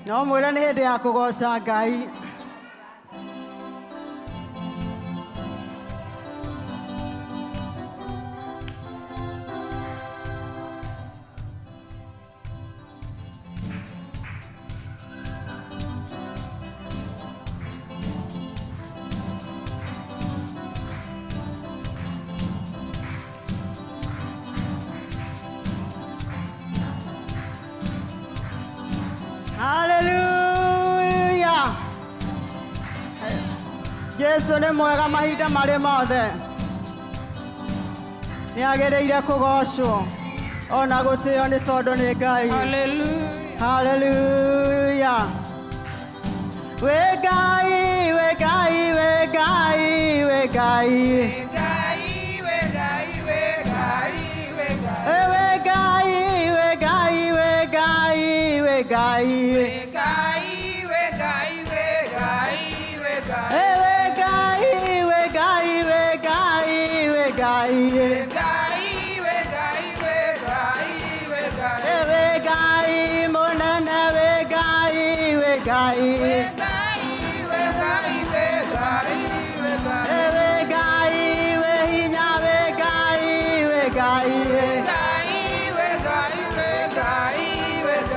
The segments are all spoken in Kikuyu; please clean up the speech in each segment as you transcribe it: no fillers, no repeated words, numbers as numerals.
No mwĩre nĩ hĩndĩ ya kũgoca Ngai. Haleluya. Jesu nĩ mwega mahinda marĩ mothe. Nĩ agĩrĩire kũgocwo ona gũtĩo nĩ tondũ nĩ Ngai. Hallelujah. Haleluya. We Ngai, we Ngai, we Ngai, we Ngai. Ngai, we Ngai, we Ngai, we Ngai. We Ngai, we Ngai, we Ngai, we Ngai. We Ngai, we Ngai, we Ngai, we Ngai. We Ngai, we Ngai, we Ngai, we Ngai. We Ngai, we Ngai, we Ngai, we Ngai. We Ngai mũnene, we Ngai, we Ngai. We Ngai, we Ngai, we Ngai, we Ngai. We Ngai, we hinya, we Ngai, we Ngai. We Ngai, we Ngai, we Ngai, we Ngai. We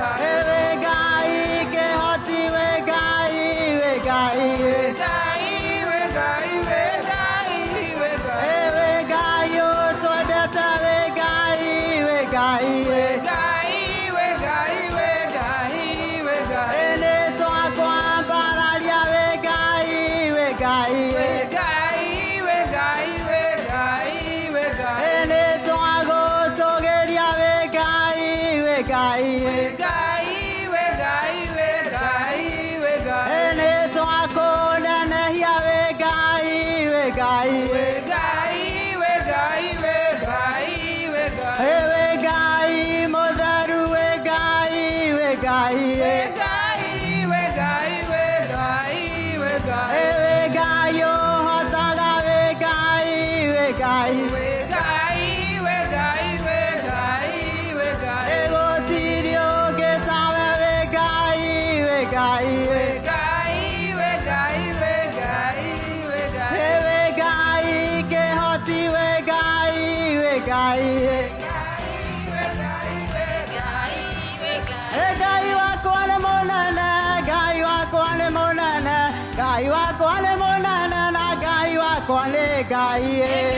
Ngai kĩhoti, we Ngai, we Ngai. We Ngai, we Ngai, we Ngai, we Ngai. We Ngai ũtwendete, we Ngai, we Ngai. We Ngai, we Ngai, we Ngai, we Ngai. Nĩ twakwambararia, we Ngai, we Ngai. We Ngai, we Ngai, we Ngai, we Ngai. Nĩ twagũtũgĩria, we Ngai, we Ngai. We Ngai, we Ngai, we Ngai, we Ngai. Nĩ twakũnenehia, we Ngai, we Ngai. We Ngai, we Ngai, we Ngai, we Ngai. We Ngai mũtheru, we Ngai, we Ngai. We Ngai, we Ngai, we Ngai, we Ngai. We Ngai ũhotaga, we Ngai, we Ngai. We Ngai, we Ngai, we Ngai, we Ngai. Gũtirĩ ũngĩ tawe, we Ngai, we Ngai. We Ngai, we Ngai, we Ngai, we Ngai. We Ngai kĩhoti, we Ngai, we Ngai. We Ngai, we Ngai, we Ngai. Ngai wakwa nĩ mũnene, Ngai wakwa nĩ mũnene, Ngai wakwa nĩ mũnene na Ngai wakwa nĩ Ngai.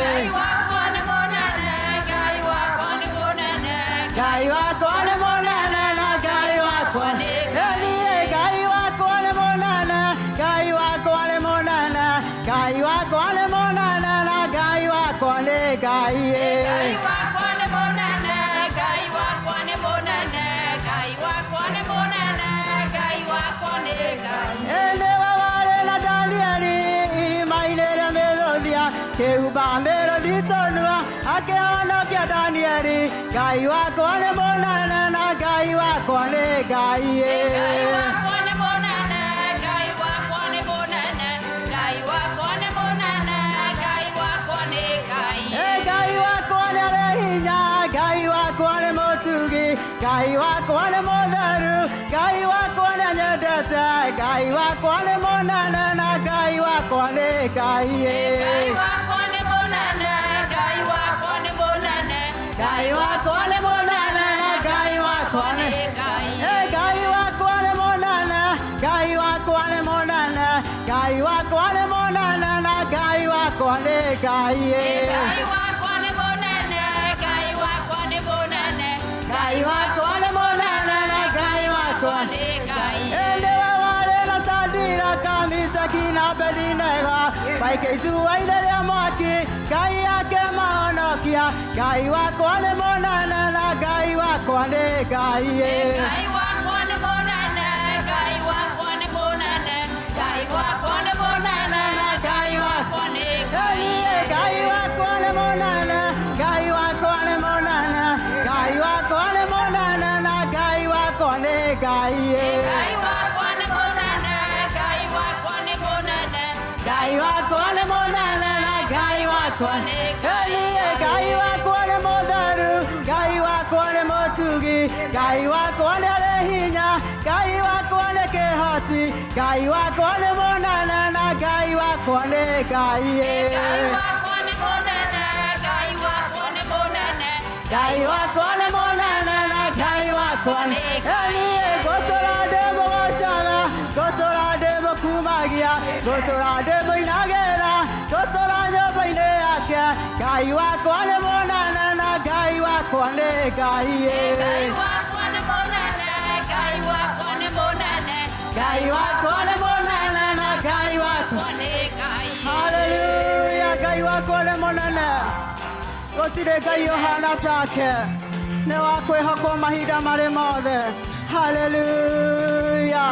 Ngai wakwa nĩ mũnene, Ngai wakwa nĩ mũnene, Ngai wakwa nĩ mũnene na Ngai wakwa nĩ Ngai. Ngai wakwa nĩ mũnene, Ngai wakwa nĩ mũnene, Ngai wakwa nĩ mũnene na Ngai wakwa nĩ Ngai. Ngai wakwa nĩ mũnene, Ngai wakwa nĩ mũnene, Ngai wakwa nĩ mũnene, Ngai wakwa nĩ Ngai. Nĩwe warĩ na Danieli irima-inĩ rĩa mĩrũthia kĩhumba mĩrũthi tũnua akĩhonokia Danieli. Ngai wakwa nĩ mũnene na Ngai wakwa nĩ Ngai. Ngai wakwa nĩ mũnene, Ngai wakwa nĩ mũnene, Ngai wakwa nĩ mũnene, Ngai wakwa nĩ Ngai. Ngai wakwa nĩ arĩ hinya, Ngai wakwa nĩ mũtugi, Ngai wakwa nĩ mũtheru, Ngai wakwa nĩ anyendete, Ngai wakwa nĩ mũnene na Ngai wakwa nĩ Ngai. Ngai wakwa nĩ mũnene, Ngai wakwa nĩ mũnene, Ngai wakwa nĩ mũnene, Ngai wakwa nĩ Ngai. Ngai wakwa nĩ mũnene, Ngai wakwa nĩ mũnene, Ngai wakwa nĩ mũnene na Ngai wakwa nĩ Ngai. Ngai wakwa nĩ mũnene, Ngai wakwa nĩ mũnene, Ngai wakwa nĩ mũnene na Ngai wakwa nĩ Ngai. Nĩwe warĩ na Shadraka, Meshaki na Abedinego maikio icua-inĩ rĩa mwaki, Ngai akĩmahonokia. Ngai wakwa nĩ mũnene na Ngai wakwa nĩ Ngai. Ngai wakwa nĩ mũnene, Ngai wakwa nĩ mũnene, Ngai wakwa nĩ mũnene na Ngai wakwa nĩ Ngai. Ngai wakwa nĩ mũnene, Ngai wakwa nĩ mũnene, Ngai wakwa nĩ mũnene na Ngai wakwa nĩ Ngai. Ngai wakwa nĩ mũnene, Ngai wakwa nĩ mũnene, Ngai wakwa nĩ mũnene na Ngai wakwa nĩ Ngai. Ngai wakwa nĩ mũtheru, Ngai wakwa nĩ mũtugi, Ngai wakwa nĩ arĩ hinya, Ngai wakwa nĩ ici. Ngai wakwa nĩ mũnene na Ngai wakwa nĩ Ngai. Ngai wakwa nĩ mũnene, Ngai wakwa nĩ mũnene, Ngai wakwa nĩ mũnene na Ngai wakwa nĩ Ngai. Ngũtũra ndĩmũgocaga, ngũtũra ndĩmũkumagia, ngũtũra ndĩmũinagĩra, ngũtũra nyũmba-inĩ yake. Ngai wakwa nĩ mũnene na Ngai wakwa nĩ Ngai. Ngai wakwa nĩ mũnene, Ngai wakwa nĩ mũnene, Ngai wakwa nĩ mũnene na Ngai wakwa nĩ Ngai. Haleluya, Ngai wakwa nĩ mũnene, gũtirĩ Ngai ũhana take, nĩ wa kwĩhokwo mahinda marĩ mothe. Haleluya,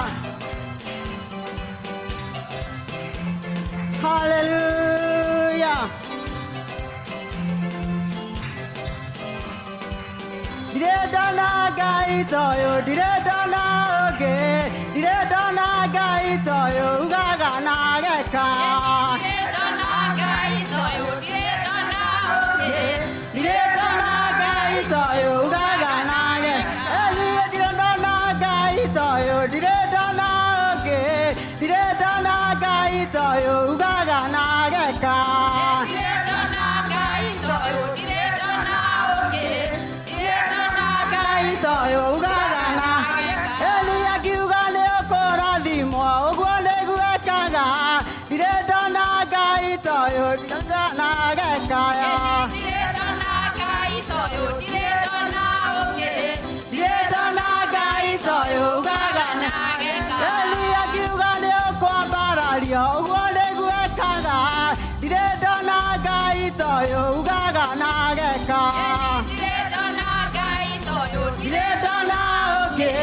haleluya. Ndirĩ ndona Ngai ta ũyũ, ndirĩ ndona ũngĩ, ndirĩ ndona Ngai ta ũyũ ugaga na ageka. Ndirĩ ndona Ngai ta ũyũ, ndirĩ ndona ũngĩ, Ndirĩ ndona Ngai ta ũyũ ugaga na ageka. Niĩ ndirĩ ndona Ngai ta ũyũ, ndirĩ ndona ũngĩ, ndirĩ ndona Ngai ta ũyũ ugaga na ageka. Ndirĩ ndona Ngai ta ũyũ, ndirĩ ndona ũngĩ, ndirĩ ndona Ngai ta ũyũ ugaga na Eli akiuga nĩ ũkũrathimwo, ũguo nĩguo ekaga. Ndirĩ ndona Ngai ta ũyũ ugaga na ageka. Ndirĩ ndona Ngai ta ũyũ, ndirĩ ndona ũngĩ, Ndirĩ ndona Ngai ta ũyũ ugaga na ageka. Eli akiuga nĩ ũkwambarario, ũguo nĩguo ekaga. Ndirĩ ndona Ngai ta ũyũ ugaga na ageka. Ndirĩ ndona Ngai ta ũyũ, Ndirĩ ndona ũngĩ,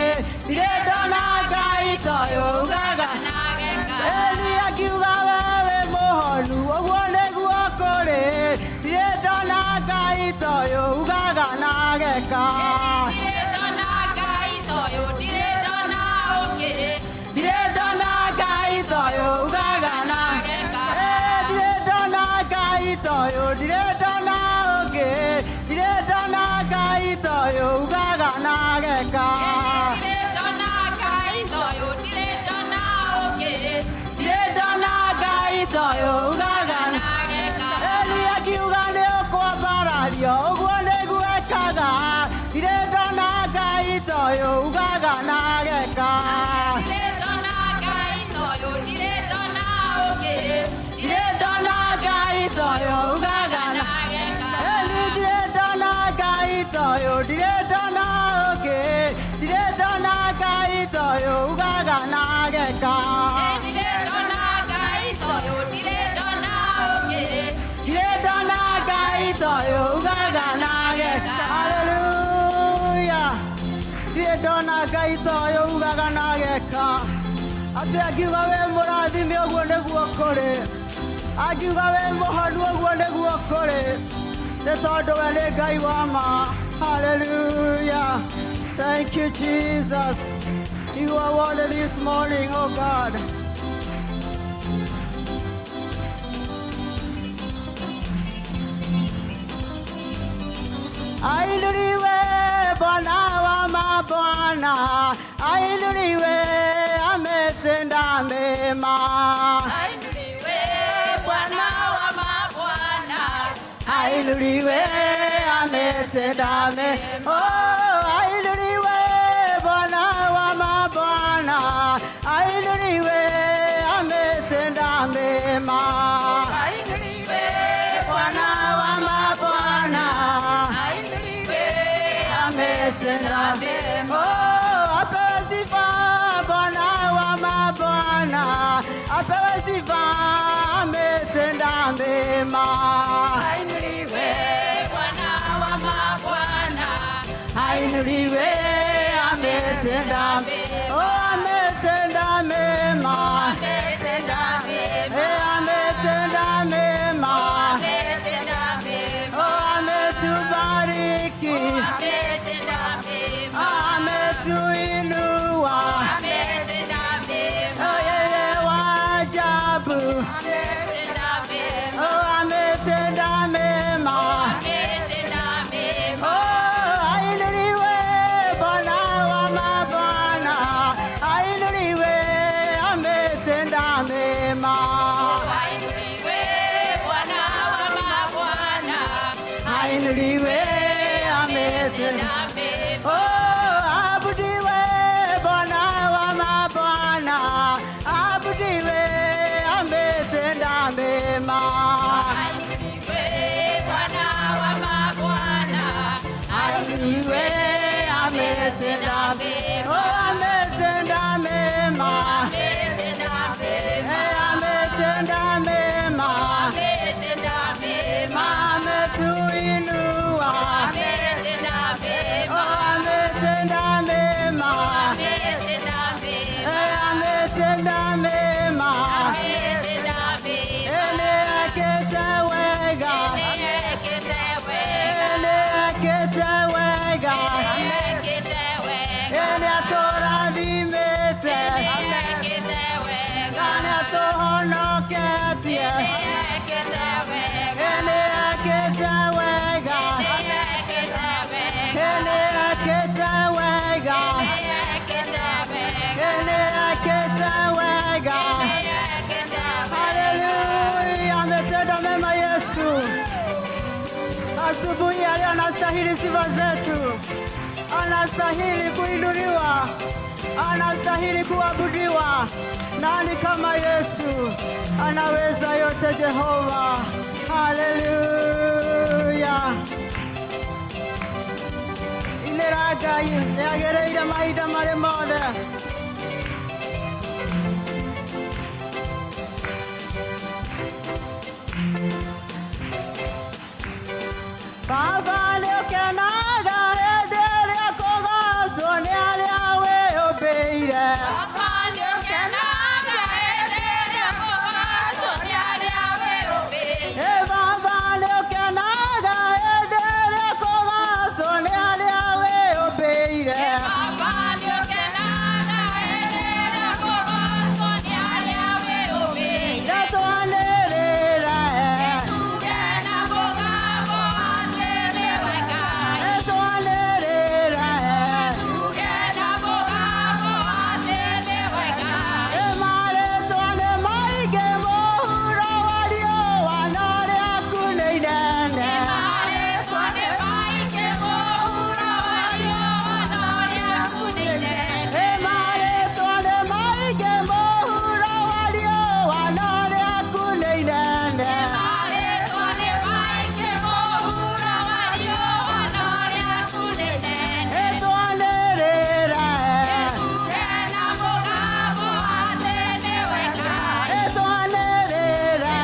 ndirĩ ndona Ngai ta ũyũ ugaga na ageka. Eli akiuga we wĩ mũhonu, ũguo nĩguo kũrĩ. Ndirĩ ndona Ngai ta ũyũ ugaga na ageka. Ndirĩ ndona Ngai ta ũyũ, ndirĩ ndona ũngĩ, Ndirĩ ndona Ngai ta ũyũ ugaga na ageka. Ndirĩ ndona Ngai ta ũyũ, ndirĩ ndona ũngĩ, ndirĩ ndona Ngai ta ũyũ ugaga na ageka. Ndirĩ ndona Ngai ta ũyũ, ndirĩ ndona ũngĩ, Ndirĩ ndona Ngai ta ũyũ ugaga na ageka. Eli akiuga nĩ ũkwambarario, ũguo nĩguo ekaga. Ndirĩ ndona Ngai ta ũyũ ugaga na ageka. Ndirĩ ndona Ngai ta ũyũ, ndirĩ ndona ũngĩ, Ndirĩ ndona Ngai ta ũyũ ugaga na ageka. Eli ndirĩ ndona Ngai ta ũyũ, ndirĩ ndona ũngĩ, ndirĩ ndona Ngai ta ũyũ ugaga na ageka. Ndirĩ ndona Ngai ta ũyũ, ndirĩ ndona ũngĩ, Ndirĩ ndona Ngai ta ũyũ ugaga na ageka. Haleluya. Ndirĩ ndona Ngai ta ũyũ ugaga na ageka. Atĩ angiuga wĩ mũrathime, ũguo nĩguo kũrĩ. Angiuga wĩ mũhonu, ũguo nĩguo kũrĩ, nĩ tondũ we nĩ Ngai wa ma. Haleluya. Thank you, Jesus. You are worthy this morning, oh God. Ainuliwe Bwana wa mabwana, ainuliwe, ametenda mema. Ainuliwe Bwana wa mabwana, Ainuliwe, ametenda mema. Oh, ainuliwe Bwana wa mabwana, ainuliwe, ametenda mema. Ainuliwe Bwana wa mabwana, Ainuliwe, ametenda mema. Oh, apewe sifa Bwana wa mabwana, apewe sifa, ametenda mema. Ainuliwe Bwana wa mabwana, Ainuliwe, ametenda mema. Oh, ametenda mema. Ametenda mema, Eh, ametenda mema. Ametenda mema, Oh, ametubariki, Ametenda mema, ametuinua. Ametenda mema, Oh, yeye wa ajabu. Ametenda mema, Oh, ametenda mema. Ametenda mema, Oh, ainuliwe Bwana wa mabwana. Oh, ametenda mema. Ametenda mema. Ametuinua. Oh, ametenda mema. Ametenda mema. Nĩekĩte wega. Nĩekĩte wega. Nĩatũrathimĩte. Nĩatũhonoketie. Nĩekĩte wega. Nĩekĩte wega. Nĩekĩte wega. Haleluya, ametenda mema Yesu. Asubuhi ya leo anastahili sifa zetu, anastahili kuinuliwa, anastahili kuabudiwa. Nani kama Yesu? Anaweza yote Jehova. Haleluya. Inĩra Ngai nĩagĩrĩire mahinda marĩ mothe. Baba nĩũkenaga hĩndĩ ĩrĩa kũgocwo nĩ arĩa wĩyũmbĩire. Baba nĩũkenaga hĩndĩ ĩrĩa kũgocwo nĩ arĩa wĩyũmbĩire. Ĩ Baba nĩũkenaga hĩndĩ ĩrĩa kũgocwo nĩ arĩa wĩyũmbĩire. Baba nĩũkenaga hĩndĩ ĩrĩa kũgocwo nĩ arĩa wĩyũmbĩire. Nĩtwanĩrĩre. Tuge na mũgambo atĩ nĩwe Ngai. Nĩtwanĩrĩre. Tuge na mũgambo atĩ nĩwe Ngai. Ĩ marĩtwa nĩ maingĩ mũhuro wa riũa no rĩaku nĩ inene. Marĩtwa nĩ maingĩ mũhuro wa riũa no rĩaku nĩ inene. Ĩ marĩtwa nĩ maingĩ mũhuro wa riũa no rĩaku nĩ inene. Marĩtwa nĩ maingĩ mũhuro wa riũa no rĩaku nĩ inene. Nĩtwanĩrĩre. Tuge na mũgambo atĩ nĩwe Ngai. Nĩtwanĩrĩre.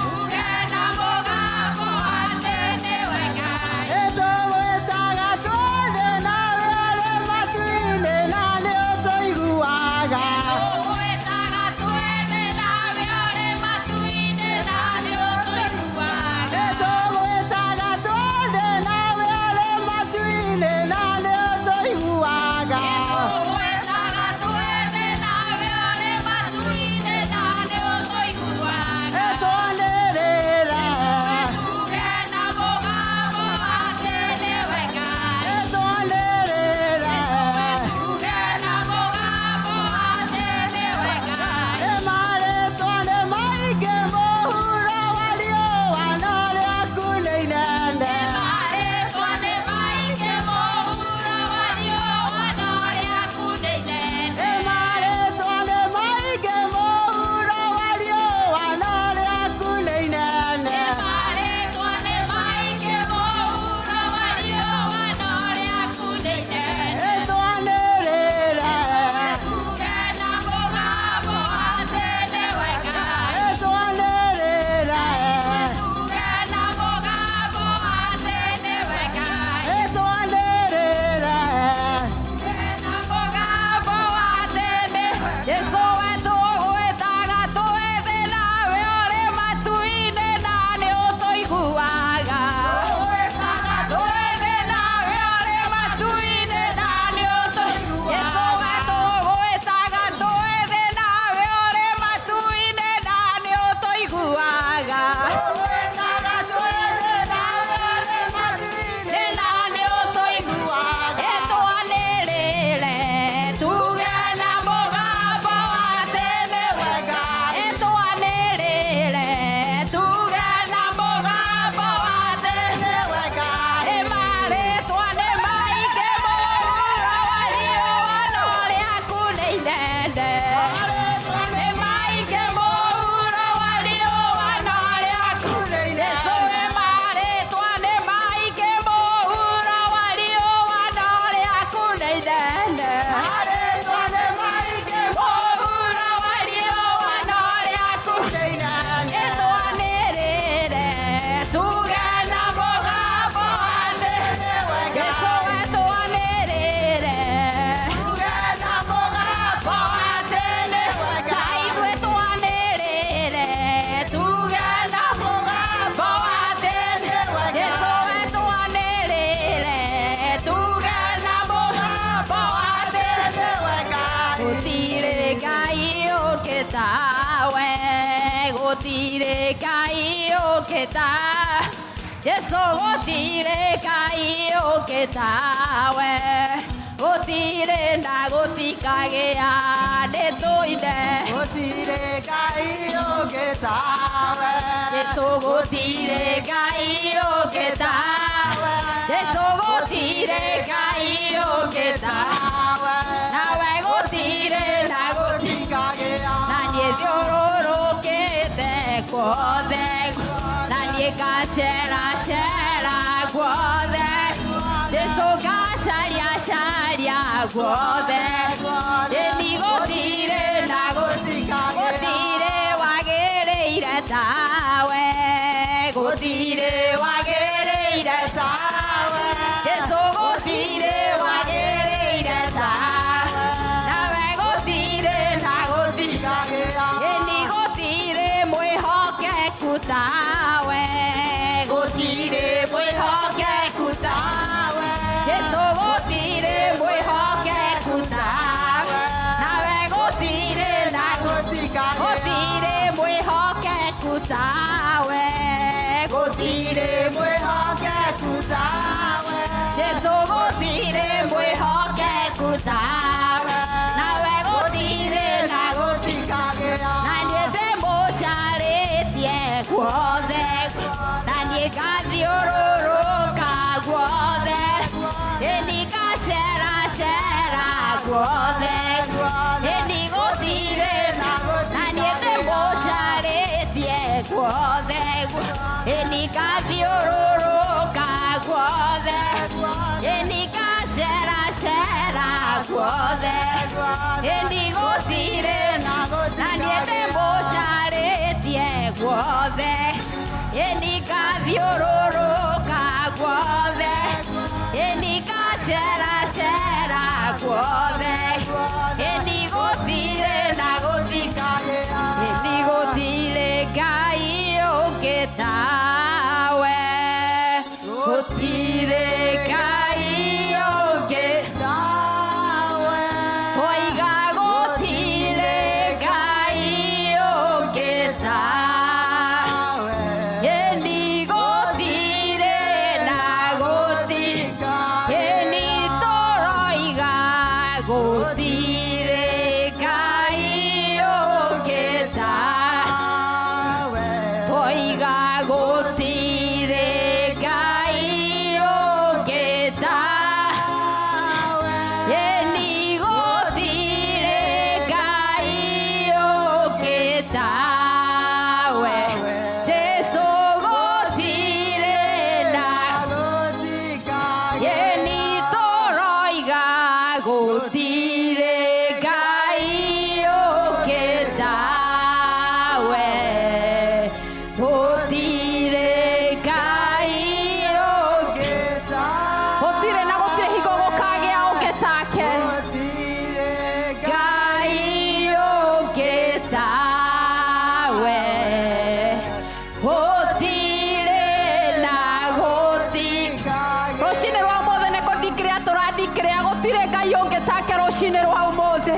Tuge na mũgambo atĩ nĩwe Ngai. Nĩtũgwĩtaga twĩthĩ nawe ũrĩ matu-inĩ na nĩũtũiguaga. Tũgwĩtaga twĩthĩ nawe ũrĩ matu-inĩ na nĩũtũiguaga. Nĩtũgwĩtaga twĩthĩ nawe ũrĩ matu-inĩ na nĩũtũiguaga. Tũgwĩtaga twĩthĩ nawe ũrĩ matu-inĩ na nĩũtũiguaga. Nĩtwanĩrĩre. Tuge na mũgambo atĩ nĩwe Ngai. Nĩtwanĩrĩre. Tuge na mũgambo atĩ nĩwe Ngai. Ĩ marĩtwa nĩ maingĩ mũhuro wa riũa no rĩaku nĩ inene. Marĩtwa nĩ maingĩ mũhuro wa riũa no rĩaku nĩ inene. Ĩ marĩtwa nĩ maingĩ mũhuro wa riũa no rĩaku nĩ inene. Marĩtwa nĩ maingĩ mũhuro wa riũa no rĩaku nĩ inene. Nĩtwanĩrĩre. Tuge na mũgambo atĩ nĩwe Ngai. Nĩtwanĩrĩre. Tuge na mũgambo atĩ nĩwe Ngai. Nĩtwanĩrĩre. Tuge na mũgambo atĩ nĩwe Jesũ we tũgwĩtaga twĩthĩ nawe ũrĩ matu-inĩ na nĩũtũiguaga. Twĩthĩ nawe ũrĩ matu-inĩ na nĩũtũiguaga. Jesũ we tũgwĩtaga twĩthĩ nawe ũrĩ matu-inĩ na nĩũtũiguaga. Tũgwĩtaga twĩthĩ nawe ũrĩ matu-inĩ Na nĩũtũiguaga. Ĩtwanĩrĩre tuge na mũgambo atĩ nĩwe Ngai. Ĩtwanĩrĩre tuge na mũgambo atĩ Nĩwe Ngai. Ĩ marĩtwa nĩ maingĩ mũhuro wa riũa no rĩaku nĩ inene. Marĩtwa Nĩ maingĩ mũhuro wa riũa no rĩaku nĩ inene. Jesũ ĩ marĩtwa nĩ maingĩ mũhuro wa riũa no rĩaku nĩ inene. ũngĩ tawe, gũtirĩ Ngai ũngĩ ta Jesu, gũtirĩ Ngai ũngĩ tawe, gũtirĩ na gũtikagĩa nĩtũine. Gũtirĩ Ngai ũngĩ tawe. Jesu, gũtirĩ Ngai ũngĩ tawe. Jesu, gũtirĩ Ngai ũngĩ tawe. Nawe gũtirĩ na Gũtikagĩa. Na niĩ thiũrũrũkĩte guothe, na niĩ ngaceracera guothe, Jesu ngacaria caria guothe, ĩni gũtirĩ na gũtirĩ wagĩrĩire tawe, gũtirĩ wagĩrĩire tawe, Jesu gũtirĩ wagĩrĩire tawe, nawe gũtirĩ na gũtirĩ. Ĩni gũtirĩ mwĩhokeku tawe, gũtirĩ mwĩhokeku tawe, Jesu gũtirĩ mwĩhokeku tawe, nawe gũtirĩ na gũtirĩ mwĩhokeku tawe, gũtirĩ Mwĩhokeku tawe. Jesu gũtirĩ mwĩhokeku tawe, nawe gũtirĩ na Gũtikagĩa. Na niĩ ndĩmũcarĩtie guothe, na niĩ ngathiũrũrũka guothe, ĩni ngaceracera guothe, ĩni gũtirĩ na niĩ ndĩmũcarĩtie guothe, ĩni ngathiũrũrũka guothe, ĩni ngaceracera guothe, ĩni gũtirĩ na niĩ ndĩmũcarĩtie guothe, ĩni ngathiũrũrũka guothe, ĩni ngaceracera guothe, ĩni gũtirĩ na gũtirĩ, ĩni gũtirĩ Ngai ũngĩ tawe, gũtirĩ Ngai ũngĩ. Twoiga gũtirĩ Ngai ũngĩ tawe, ĩni gũtirĩ na gũtirĩ, ĩni tũroiga gũtirĩ Ngai ũngĩ tawe, twoiga gũtirĩ Ngai ũngĩ tawe, ĩni gũtirĩ Ngai ũngĩ tawe, Jesu gũtirĩ na ĩni tũroiga gũtirĩ Ngai ũngĩ tawe, gũtirĩ Ngai ũngĩ, gũtirĩ na gũtirĩ hingo gũkagĩa ũngĩ take. Ngai ũngĩ tawe, gũtirĩ na gũtirĩ. Rũcinĩ rwa ũmũthĩ nĩ kũndikĩrĩa tũrandikĩrĩa gũtirĩ Ngai ũngĩ take rũcinĩ rwa ũmũthĩ,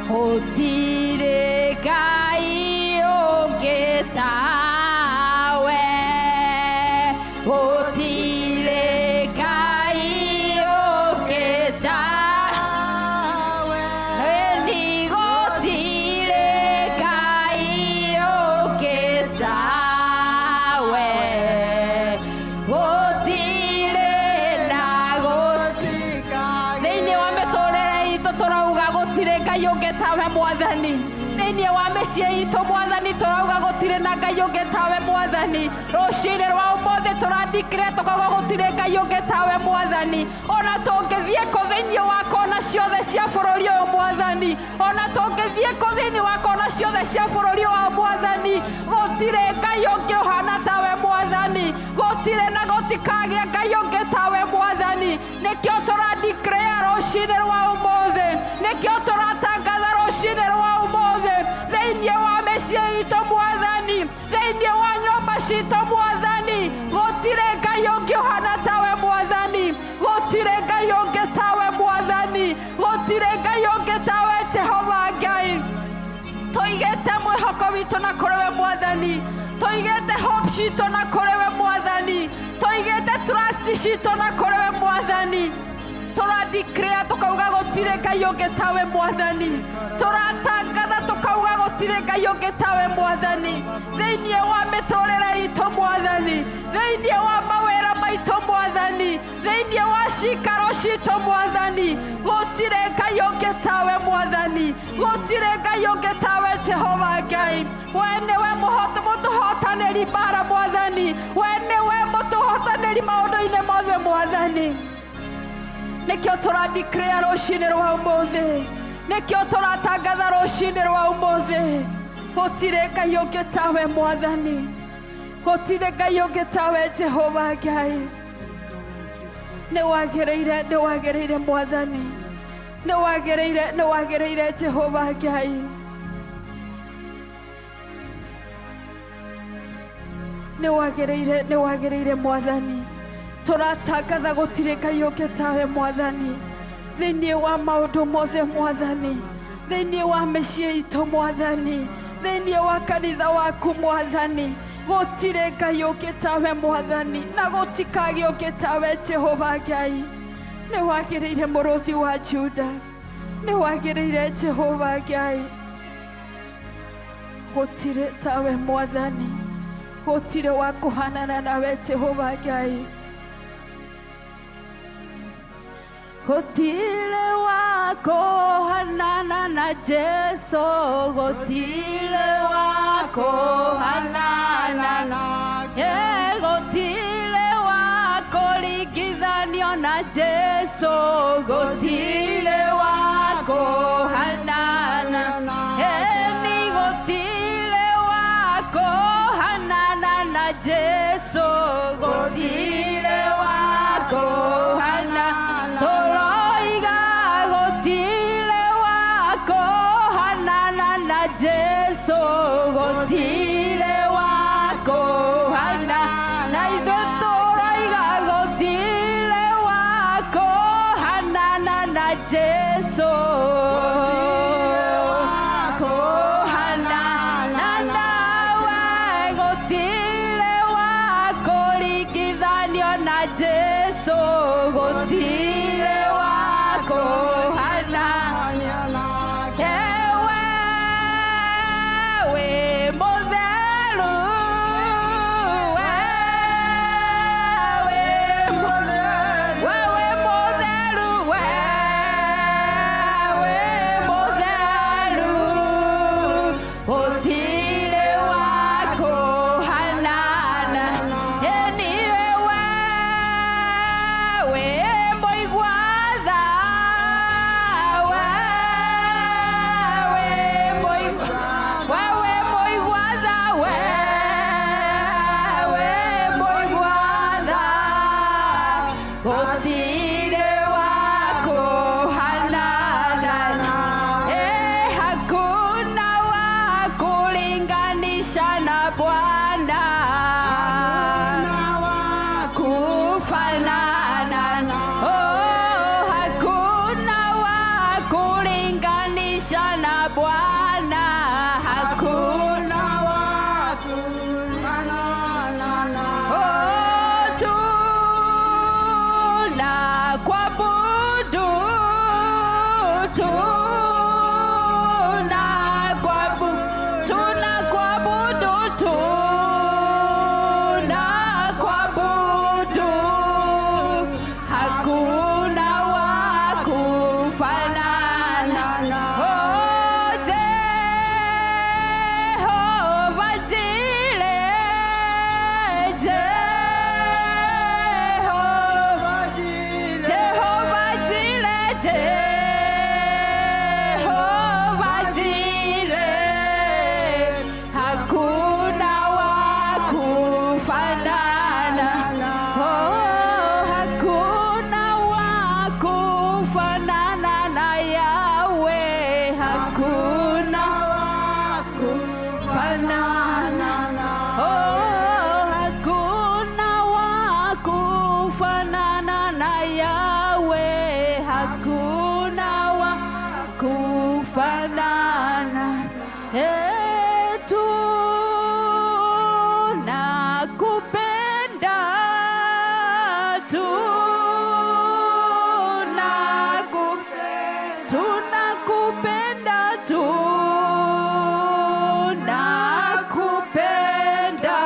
gũtirĩ Ngai ũngĩ tawe, gũtirĩ Ngai ũngĩ tawe, ĩni gũtirĩ Ngai ũngĩ tawe, gũtirĩ na gũtirĩ. Thĩinĩ wa mĩtũrĩre itũ tũrauga gũtirĩ Ngai ũngĩ tawe Mwathani. Thĩinĩ wa mĩciĩ itũ Mwathani tũrauga gũtirĩ na Ngai ũngĩ tawe Mwathani. Rũcinĩ rwa ũmũthĩ tũrandikĩre tũkauga gũtirĩ Ngai ũngĩ tawe Mwathani. Ona tũngĩthiĩ kũ thĩinĩ wa kona ciothe cia bũrũri ũyũ Mwathani, ona tũngĩthiĩ kũ thĩinĩ wa kona ciothe cia bũrũri ũyũ Mwathani, gũtirĩ Ngai ũngĩ ũhana tawe Mwathani, gũtirĩ na gũtikagĩa Ngai ũngĩ tawe Mwathani. Nĩkĩo tũrandikĩrĩa rũcinĩ rwa ũmũthĩ, nĩkĩo tũratangatha rũcinĩ rwa ũmũthĩ thĩinĩ wa mĩciĩ itũ Mwathani, thĩinĩ wa nyũmba citũ Mwathani, gũtirĩ Ngai ũngĩ ũhana tawe Mwathani, gũtirĩ Ngai ũngĩ tawe Mwathani, gũtirĩ Ngai ũngĩ tawe Jehova Ngai. Tũigĩte mwĩhoko witũ na kũrĩ we Mwathani, tũigĩte hope citũ na kũrĩ we Mwathani, tũigĩte trust citũ na kũrĩ we Mwathani. Tũradeclare tũkauga gũtirĩ Ngai ũngĩ tawe Mwathani. Tũratangatha tũkauga gũtirĩ Ngai ũngĩ tawe Mwathani, thĩinĩ wa mĩtũrĩre itũ Mwathani, thĩinĩ wa mawĩra maitũ Mwathani, thĩinĩ wa cikaro citũ Mwathani. Gũtirĩ Ngai ũngĩ tawe Mwathani, gũtirĩ Ngai ũngĩ tawe Jehova Ngai. We nĩwe mũtũhotanĩri mbara Mwathani, we nĩwe mũtũhotanĩri maũndũ-inĩ mothe Mwathani. Nĩkĩo tũradeclare rũcinĩ rwa ũmũthĩ, nĩkĩo tũratangatha rũcinĩ rwa ũmũthĩ, gũtirĩ Ngai ũngĩ tawe Mwathani, gũtirĩ Ngai ũngĩ tawe Jehova Ngai. Nĩ wagĩrĩire, nĩ wagĩrĩire Mwathani, nĩ wagĩrĩire, nĩ wagĩrĩire Jehova Ngai. Nĩ wagĩrĩire, nĩ wagĩrĩire Mwathani. Tũratangatha gũtirĩ Ngai ũngĩ tawe Mwathani, thĩinĩ wa maũndũ mothe Mwathani, thĩinĩ wa mĩciĩ itũ Mwathani, thĩinĩ wa kanitha waku Mwathani. Gũtirĩ Ngai ũngĩ tawe Mwathani, na gũtikagĩe ũngĩ tawe Jehova Ngai. Nĩ wagĩrĩire mũrũthi wa Juda, nĩ wagĩrĩire Jehova Ngai. Gũtirĩ tawe Mwathani, gũtirĩ wa kũhanana nawe Jehova Ngai. Gũtirĩ wa kũhanana na Jesu, gũtirĩ wa kũhanana na, gũtirĩ wa kũringithanio na Jesu, gũtirĩ wa kũhanana, ni gũtirĩ wa kũhanana na Jesu, gũtirĩ wa kũhanana. Tũroiga gũtirĩ wa kũhanana na Jesu, gũtirĩ wa kũhanana. Na ithuĩ tũroiga gũtirĩ wa kũhanana na Jesu, kũhanana nawe, gũtirĩ wa kũringithanio na Jesu, gũtirĩ wa kũhanana. Ewe wĩ mũtheru, we wĩ mũtheru, we wĩ mũtheru, gũtirĩ wa kũhanana. Niwe we wĩ mũigua tha, we wĩ mũigua, we wĩ mũigua tha, we wĩ mũigua tha, gũtirĩ wa kũhanana. Hakuna wa kulinganisha na Bwana, kufanana. Oh, hakuna wa kulinganisha na Bwana, hakuna. Oh, tunakuabudu, tunakuabudu, tunakuabudu, tunakuabudu, hakuna wa kufanana. Oh, Jehova Jireh, Jehova, Jehova Jireh, Jehova Jireh, hakuna wa kufanana. Oh, hakuna wa kufanana na Yahweh, hakuna wa kufanana. Oh, hakuna wa kufanana na Yahweh, hakuna wa kufanana. Tunakupenda, tunakupenda, tunakupenda,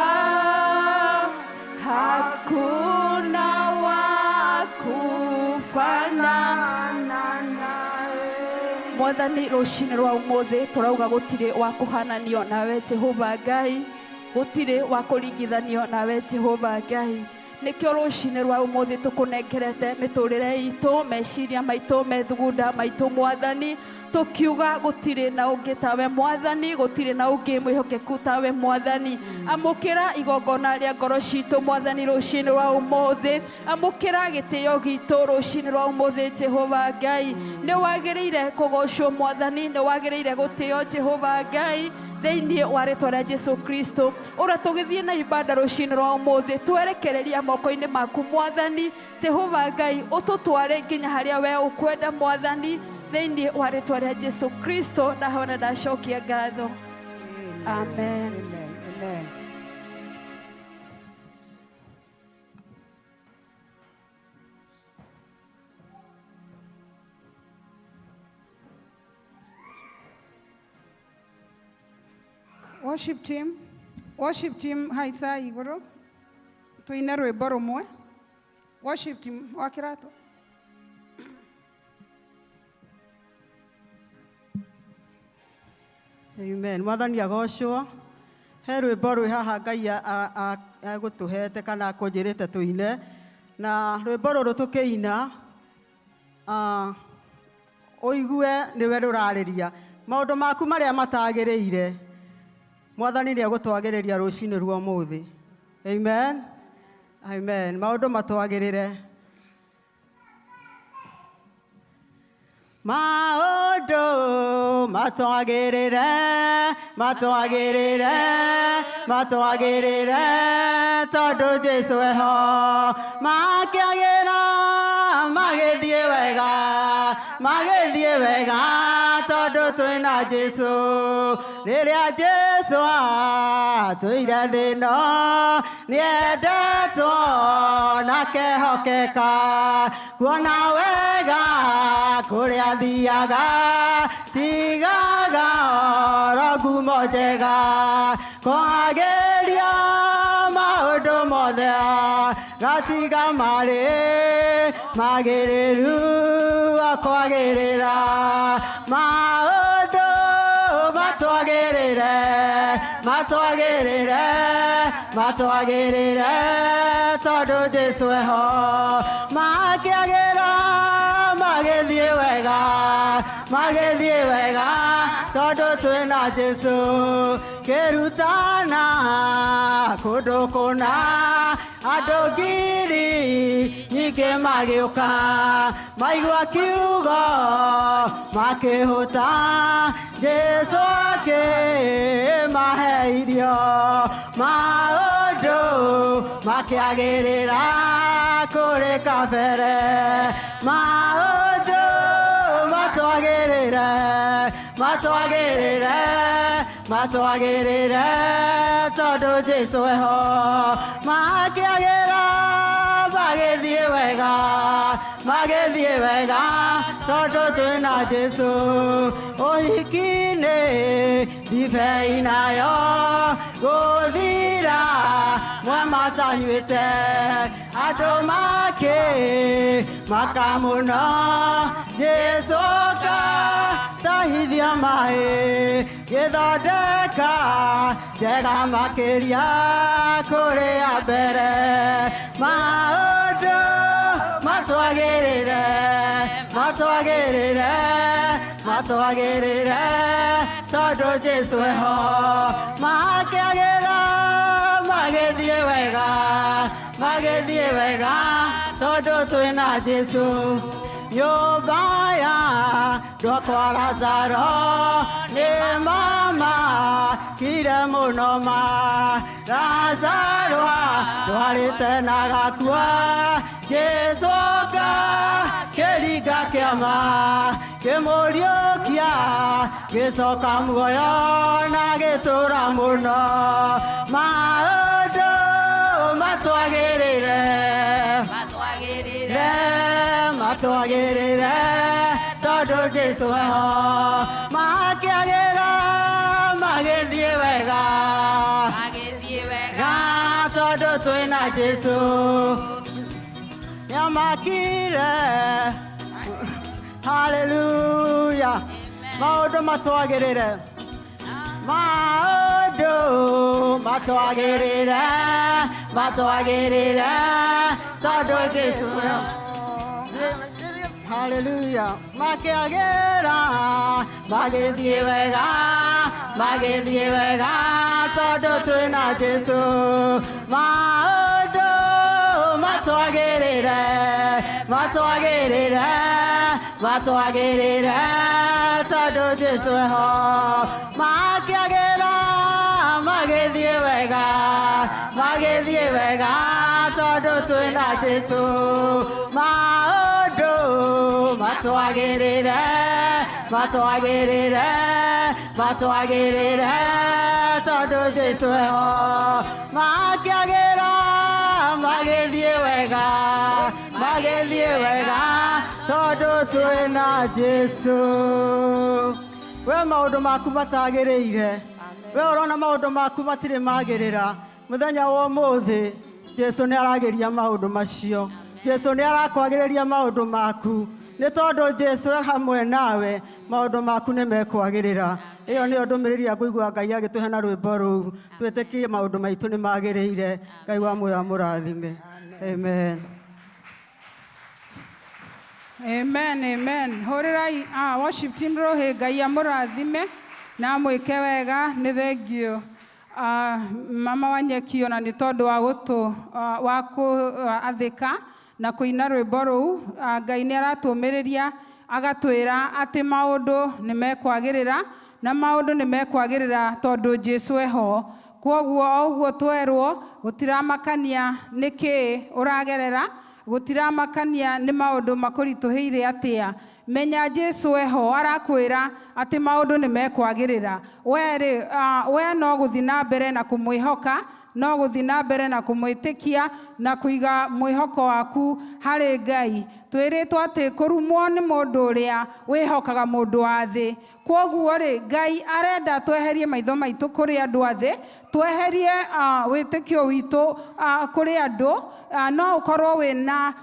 hakuna wa kufanana. Mwathani, rũcinĩ rwa ũmũthĩ tũrauga gũtirĩ wa kũhananio nawe, Jehova Ngai, gũtirĩ wa kũringithanio nawe, Jehova Ngai. Nĩkĩo rũcinĩ rwa ũmũthĩ tũkũnengerete mĩtũrĩre itũ, meciria maitũ, methugunda maitũ, Mwathani, tũkiuga gũtirĩ na ũngĩ tawe, Mwathani, gũtirĩ na ũngĩ mwĩhokeku tawe, Mwathani. Amũkĩra igongona rĩa ngoro citũ, Mwathani, rũcinĩ rwa ũmũthĩ. Amũkĩra gĩtĩo gitũ rũcinĩ rwa ũmũthĩ, Jehova Ngai. Nĩ wagĩrĩire kũgocwo, Mwathani, nĩ wagĩrĩire gũtĩo, Jehova Ngai, thĩinĩ wa rĩtwa rĩa Jesu Kristo. Ũrĩa tũgĩthiĩ na ibada rũcinĩ rwa ũmũthĩ, twerekereria moko-inĩ maku, Mwathani Jehova Ngai, ũtũtware nginya harĩa we ũkwenda, Mwathani, thĩinĩ wa rĩtwa rĩa Jesu Kristo. Ndahona, ndacokia ngatho. Amen. Amen. Amen. Worship team, worship team, haica iguru tuine rwimbo rumwe. Worship team wa kirato. Amen. Mwathani agocwo. He rwĩmbo rwĩ haha Ngai egũtũhete kana akũnjĩrĩte tũine, na rwĩmbo rũrũ tũkĩina, ũigue nĩwe rũrarĩria maũndũ maku marĩa matagĩrĩire. Mwathani nĩ egũtwagĩrĩria rũcinĩ rwa ũmũthĩ. Amen. Amen. Maũndũ matwagĩrĩre. Maũndũ matwagĩrĩre, matwagĩrĩre, matwagĩrĩre, tondũ Jesũ eho. Makĩagĩra, magĩthiĩ wega, magĩthiĩ wega, tondũ twĩna Jesũ. Rĩrĩa Jesũ atũire thĩ ĩno, nĩendetwo na kehokeka, kuona wega kũrĩa athiaga, tigaga oro ngumo njega, kwagĩria maũndũ mothe, gatiga marĩ magĩrĩru, akwagĩrĩra maũndũ matwagĩrĩre, matwagĩrĩre, matwagĩrĩre, tondũ Jesũ eho. Makĩagĩra, magĩthiĩ wega, magĩthiĩ wega, tondũ twĩna Jesũ. Kĩrutana kũndũ kũna, andũ ngiri nyingĩ magĩũka, maigua kiugo makĩhũta. Jesũ akĩmahe irio, maũndũ makĩagĩrĩra kũrĩ kabere. Maũndũ matwagĩrĩre, matwagĩrĩre, matwagĩrĩre, tondũ Jesũ eho. Makĩagĩra, magĩthiĩ wega, magĩthiĩ wega, tondũ twĩna Jesũ. Ũhiki-inĩ ndibei nayo gũthira, mwe matanyuĩte, andũ makĩ maka mũno. Jesũ tahithia maĩ, gĩthondeka njega makĩria kũrĩ ya mbere. Maũndũ matwagĩrĩre, matwagĩrĩre, matwagĩrĩre, tondũ Jesũ eho. Makĩagĩra, magĩthiĩ wega, magĩthiĩ wega, tondũ twĩna Jesũ. Nyũmba ya ndwakwa Lazaro nĩ mama kire mũno ma. Lazaro ndwarĩte na gakua, Jesũ oka kĩringa kĩama, kĩmũriũkia. Gĩcoka muoyo na gĩtũra mũno. Maũndũ matwagĩrĩre. Matwagĩrĩre. Matwagĩrĩre tondũ Jesũ eho. Makĩagĩra magĩthiĩ wega. Magĩthiĩ wega. Ga tondũ twĩna Jesũ. Nĩamakire. Haleluya. Maũndũ matwagĩrĩre. Maũndũ matwagĩrĩre. Matwagĩrĩre tondũ Jesũ. Haleluya. Makĩagĩra magĩthiĩ wega. Magĩthiĩ wega tondũ twĩna Jesũ. Maũndũ matwagĩrĩre. Matwagĩrĩre. Matwagĩrĩre tondũ Jesũ eho. Makĩagĩra magĩthiĩ wega. Magĩthiĩ wega tondũ twĩna Jesũ. Maũndũ matwagĩrĩre. Matwagĩrĩre. Matwagĩrĩre tondũ Jesũ eho. Makĩagĩra magĩthiĩ wega. Magĩthiĩ wega tondũ twĩna Jesũ. We maũndũ maku matagĩrĩire. We ũrona maũndũ maku matirĩ magĩrĩra. Mũthenya wa ũmũthĩ Jesũ nĩ aragĩria maũndũ macio. Jesũ nĩ arakwagĩrĩria maũndũ maku. Nĩ tondũ Jesũ e hamwe nawe, maũndũ maku nĩ mekwagĩrĩra. Ĩyo nĩyo ndũmĩrĩri ya kũigua Ngai agĩtũhe na rwĩmbo rũu. Twĩtĩkie maũndũ maitũ nĩ magĩrĩire. Ngai wa muoyo amũrathime. Amen. Amen, amen. Hũrĩrai worship team rũhĩ. Ngai amũrathime na amwĩke wega. Nĩ thengio, mama wa nyeki, ona nĩ tondũ wa gũtũ wa kũathĩka na kũina rwĩmbo rũu. Ngai nĩ aratũmĩrĩria agatwĩra atĩ maũndũ nĩ mekwagĩrĩra na maũndũ nĩ mekwagĩrĩra tondũ Jesu eho. Kwoguo o ũguo twerwo, gũtiramakania nĩ kĩĩ ũragerera, gũtiramakania nĩ maũndũ makũritũhĩire atĩa, menya Jesu eho. Arakwĩra atĩ maũndũ nĩ mekwagĩrĩra. We rĩ, we no gũthiĩ na mbere na kũmwĩhoka, no gũthiĩ na mbere na kũmwĩtĩkia na kũiga mwĩhoko waku harĩ Ngai. Twĩrĩtwo atĩ kũrumwo nĩ mũndũ ũrĩa wĩhokaga mũndũ wa thĩ. Kwoguo rĩ, Ngai arenda tweherie maitho maitũ kũrĩ andũ a thĩ, tweherie wĩtĩkio witũ kũrĩ andũ. No ũkorwo wĩna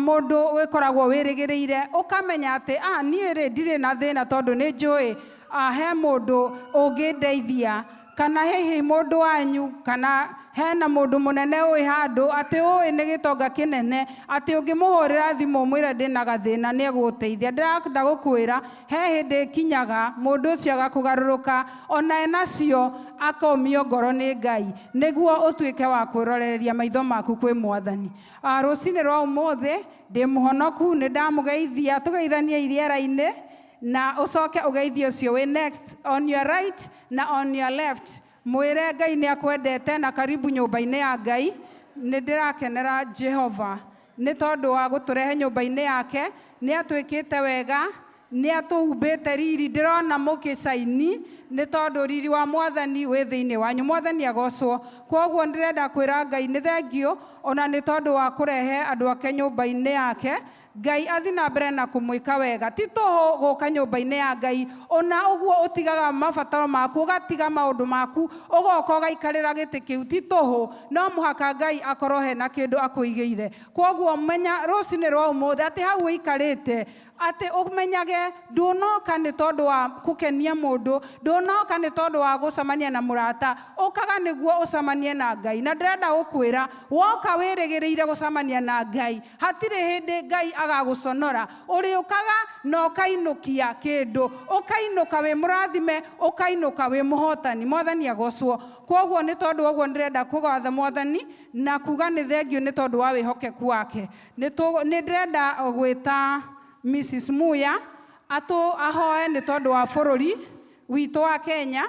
mũndũ wĩkoragwo wĩrĩgĩrĩire, ũkamenya atĩ niĩ rĩ, ndirĩ na thĩna tondũ nĩ njũĩ he mũndũ ũngĩndeithia, kana hihi mũndũ wanyu, kana hena mũndũ mũnene ũĩ handũ atĩ ũĩ nĩ gĩtonga kĩnene, atĩ ũngĩmũhũrĩra thimũ ũmwĩre ndĩna gathĩna, nĩ egũgũteithia. Ndĩrenda gũkwĩra he hĩndĩ ĩkinyaga mũndũ ũcio agakũgarũrũka, ona enacio akomio ngoro nĩ Ngai, nĩguo ũtuĩke wa kwĩroreria maitho maku kwĩ Mwathani. Rũcinĩ rwa ũmũthĩ ndĩ mũhonoku, nĩ ndamũgeithia. Tũgeithanie rĩera-inĩ na ũcoke ũgeithie ũcio wĩ next on your right na on your left. Mwĩre Ngai nĩ akwendete na karibu nyũmba-inĩ ya Ngai. Nĩ ndĩrakenera Jehova nĩ tondũ wa gũtũrehe nyũmba-inĩ yake. Nĩ atwĩkĩte wega, nĩ atũhumbĩte riri. Ndĩrona mũkĩcaini nĩ tondũ riri wa Mwathani wĩ thĩinĩ wanyu. Mwathani agocwo. Kwoguo ndĩrenda kwĩra Ngai nĩ thengio ona nĩ tondũ wa kũrehe andũ ake nyũmba-inĩ yake. Ngai athi na mbere na kũmwĩka wega. Ti tũhũ gũka nyũmba-inĩ ya Ngai. Ona ũguo ũtigaga mabataro maku, ũgatiga maũndũ maku, ũgoka ũgaikarĩra gĩtĩ kĩu, ti tũhũ. No mũhaka Ngai akorwo hena kĩndũ akũigĩire. Kwoguo menya rũcinĩ rwa ũmũthĩ atĩ hau ũikarĩte, atĩ ũmenyage ndũnoka nĩ tondũ wa kũkenia mũndũ, ndũnoka nĩ tondũ wa gũcemania na mũrata, ũkaga nĩguo ũcemanie na Ngai. Na ndĩrenda gũkwĩra, woka wĩrĩgĩrĩire gũcemania na Ngai, hatirĩ hĩndĩ Ngai agagũconora. Ũrĩũkaga na ũkainũkia kĩndũ, ũkainũka wĩ mũrathime, ũkainũka wĩ mũhotani. Mwathani agocwo. Kwoguo nĩ tondũ wa ũguo ndĩrenda kũgatha Mwathani na kuga nĩ thengio nĩ tondũ wa wĩhokeku wake. Nĩ ndĩrenda gwĩta Mrs Muya atũ ahoe nĩ tondũ wa bũrũri witũ wa Kenya,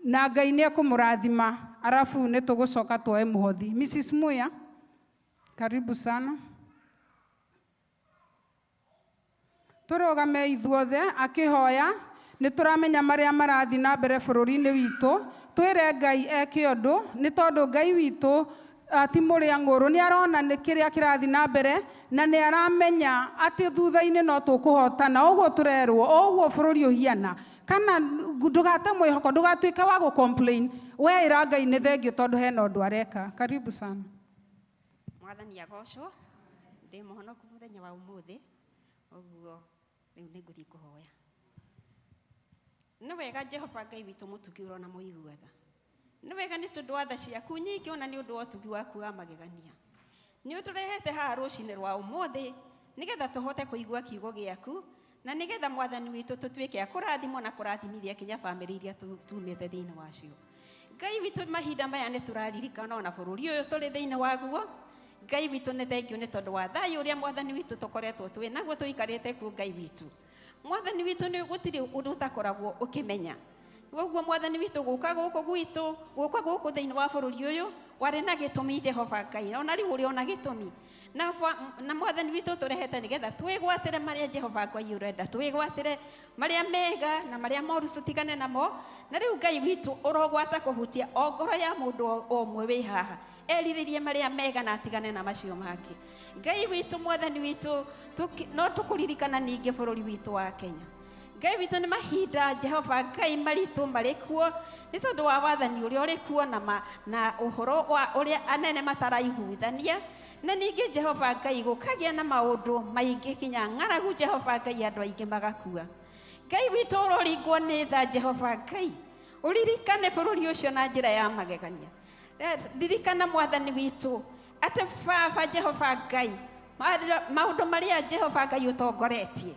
na Ngai nĩ ekũmũrathima, arabu nĩ tũgũcoka tuoe mũhothi. Mrs Muya, karibu sana. Tũrũgame ithuothe akĩhoya. Nĩ tũramenya marĩa marathiĩ na mbere bũrũri-inĩ witũ. Twĩre Ngai eke ũndũ, nĩ tondũ Ngai witũ ti mũrĩa ng'ũrũ, nĩ arona nĩ kĩrĩa kĩrathiĩ na mbere na nĩ aramenya atĩ thutha-inĩ no tũkũhotana. Ũguo tũrerwo, o ũguo bũrũri ũhiana, kana ndũgate mwĩhoko, ndũgatuĩke wa gũ complain. We ĩra Ngai nĩ thengiũ tondũ hena ũndũ areka. Karibu sana. Mwathani agocwo. Ndĩ mũhonoku mũthenya wa ũmũthĩ, ũguo rĩu nĩ ngũthiĩ kũhoya. Nĩ wega Jehova Ngai witũ mũtugi ũrona mũigua tha. Nĩ wega nĩ tondũ wa tha ciaku nyingĩ, ona nĩ ũndũ wa ũtugi waku wa magegania. Nĩ ũtũrehete haha rũcinĩ rwa ũmũthĩ nĩgetha tũhote kũigua kiugo gĩaku, na nĩgetha Mwathani witũ tũtuĩke a kũrathimwo na kũrathimithia kinya bamĩrĩ iria tumĩte thĩinĩ wacio. Ngai witũ, mahinda maya nĩ tũraririkana ona bũrũri ũyũ tũrĩ thĩinĩ waguo. Ngai witũ, nĩ thengiũ nĩ tondũ wa thayũ ũrĩa Mwathani witũ tũkoretwo twĩ naguo tũikarĩte kuo. Ngai witũ, Mwathani witũ, nĩ gũtirĩ ũndũ ũtakoragwo ũkĩmenya. Ũguo Mwathani witũ, gũka gũkũ gwitũ, gũka gũkũ thĩinĩ wa bũrũri ũyũ warĩ na gĩtũmi, Jehova Ngai, ona rĩu ũrĩ ona gĩtũmi na Mwathani witũ tũrehete nĩgetha twĩgwatĩre marĩa Jehova Ngai ũrenda twĩgwatĩre, marĩa mega na marĩa moru tũtigane namo. Na rĩu Ngai witũ, ũrogwata kũhutia o ngoro ya mũndũ o ũmwe wĩ haha, erirĩrie marĩa mega na atigane na macio mangĩ. Ngai witũ, Mwathani witũ, no tũkũririkana ningĩ bũrũri witũ wa Kenya. Ngai witũ, nĩ mahinda Jehova Ngai maritũ marĩ kuo nĩ tondũ wa wathani ũrĩa ũrĩ kuo na ũhoro wa ũrĩa anene mataraiguithania, na ningĩ Jehova Ngai gũkagĩa na maũndũ maingĩ kinya ng'aragu, Jehova Ngai, andũ aingĩ magakua. Ngai witũ, ũroringwo nĩ tha, Jehova Ngai, ũririkane bũrũri ũcio na njĩra ya magegania. Ririkana Mwathani witũ atĩ Baba Jehova Ngai, maũndũ marĩa Jehova Ngai ũtongoretie,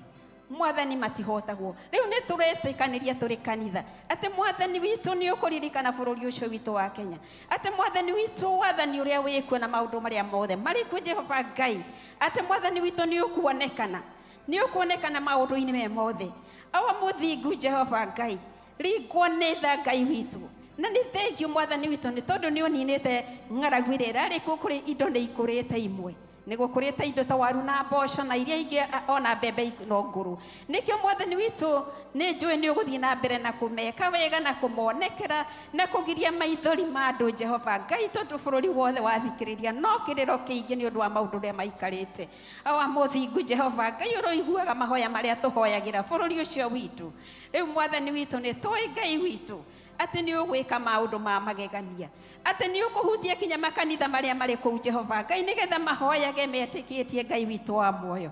Mwathani, matihotagwo. Rĩu nĩ tũretĩkanĩria tũrĩ kanitha atĩ Mwathani witũ nĩ ũkũririkana bũrũri ũcio witũ wa Kenya, atĩ Mwathani witũ, wathani ũrĩa wĩkuo na maũndũ marĩa mothe marĩ kuo, Jehova Ngai, atĩ Mwathani witũ nĩ ũkuonekana, nĩ ũkuonekana maũndũ-inĩ me mothe. Awa mũthingu Jehova Ngai, ringwo nĩ tha, Ngai witũ. Na nĩ thengiũ Mwathani witũ nĩ tondũ nĩ ũninĩte ng'aragu ĩrĩa ĩrarĩ kuo. Kũrĩ indo nĩ ikũrĩte, imwe nĩ gũkũrĩte indo ta waru na mboco na iria ingĩ, ona mbembe no ngũrũ. Nĩkĩo Mwathani witũ nĩ njũĩ nĩ ũgũthiĩ na mbere na kũmeka wega na kũmonekera na kũgiria maithori ma andũ, Jehova Ngai, tondũ bũrũri wothe wathikĩrĩria no kĩrĩro kĩingĩ nĩ ũndũ wa maũndũ ũrĩa maikarĩte. Awa mũthingu Jehova Ngai, ũroiguaga mahoya marĩa tũhoyagĩra bũrũri ũcio witũ. Rĩu Mwathani witũ, nĩ tũĩ Ngai witũ atĩ nĩ ũgwĩka maũndũ ma magegania, atĩ nĩ ũkũhutia kinya makanitha marĩa marĩ kũu, Jehova Ngai, nĩgetha mahoyage metĩkĩtie Ngai witũ wa muoyo.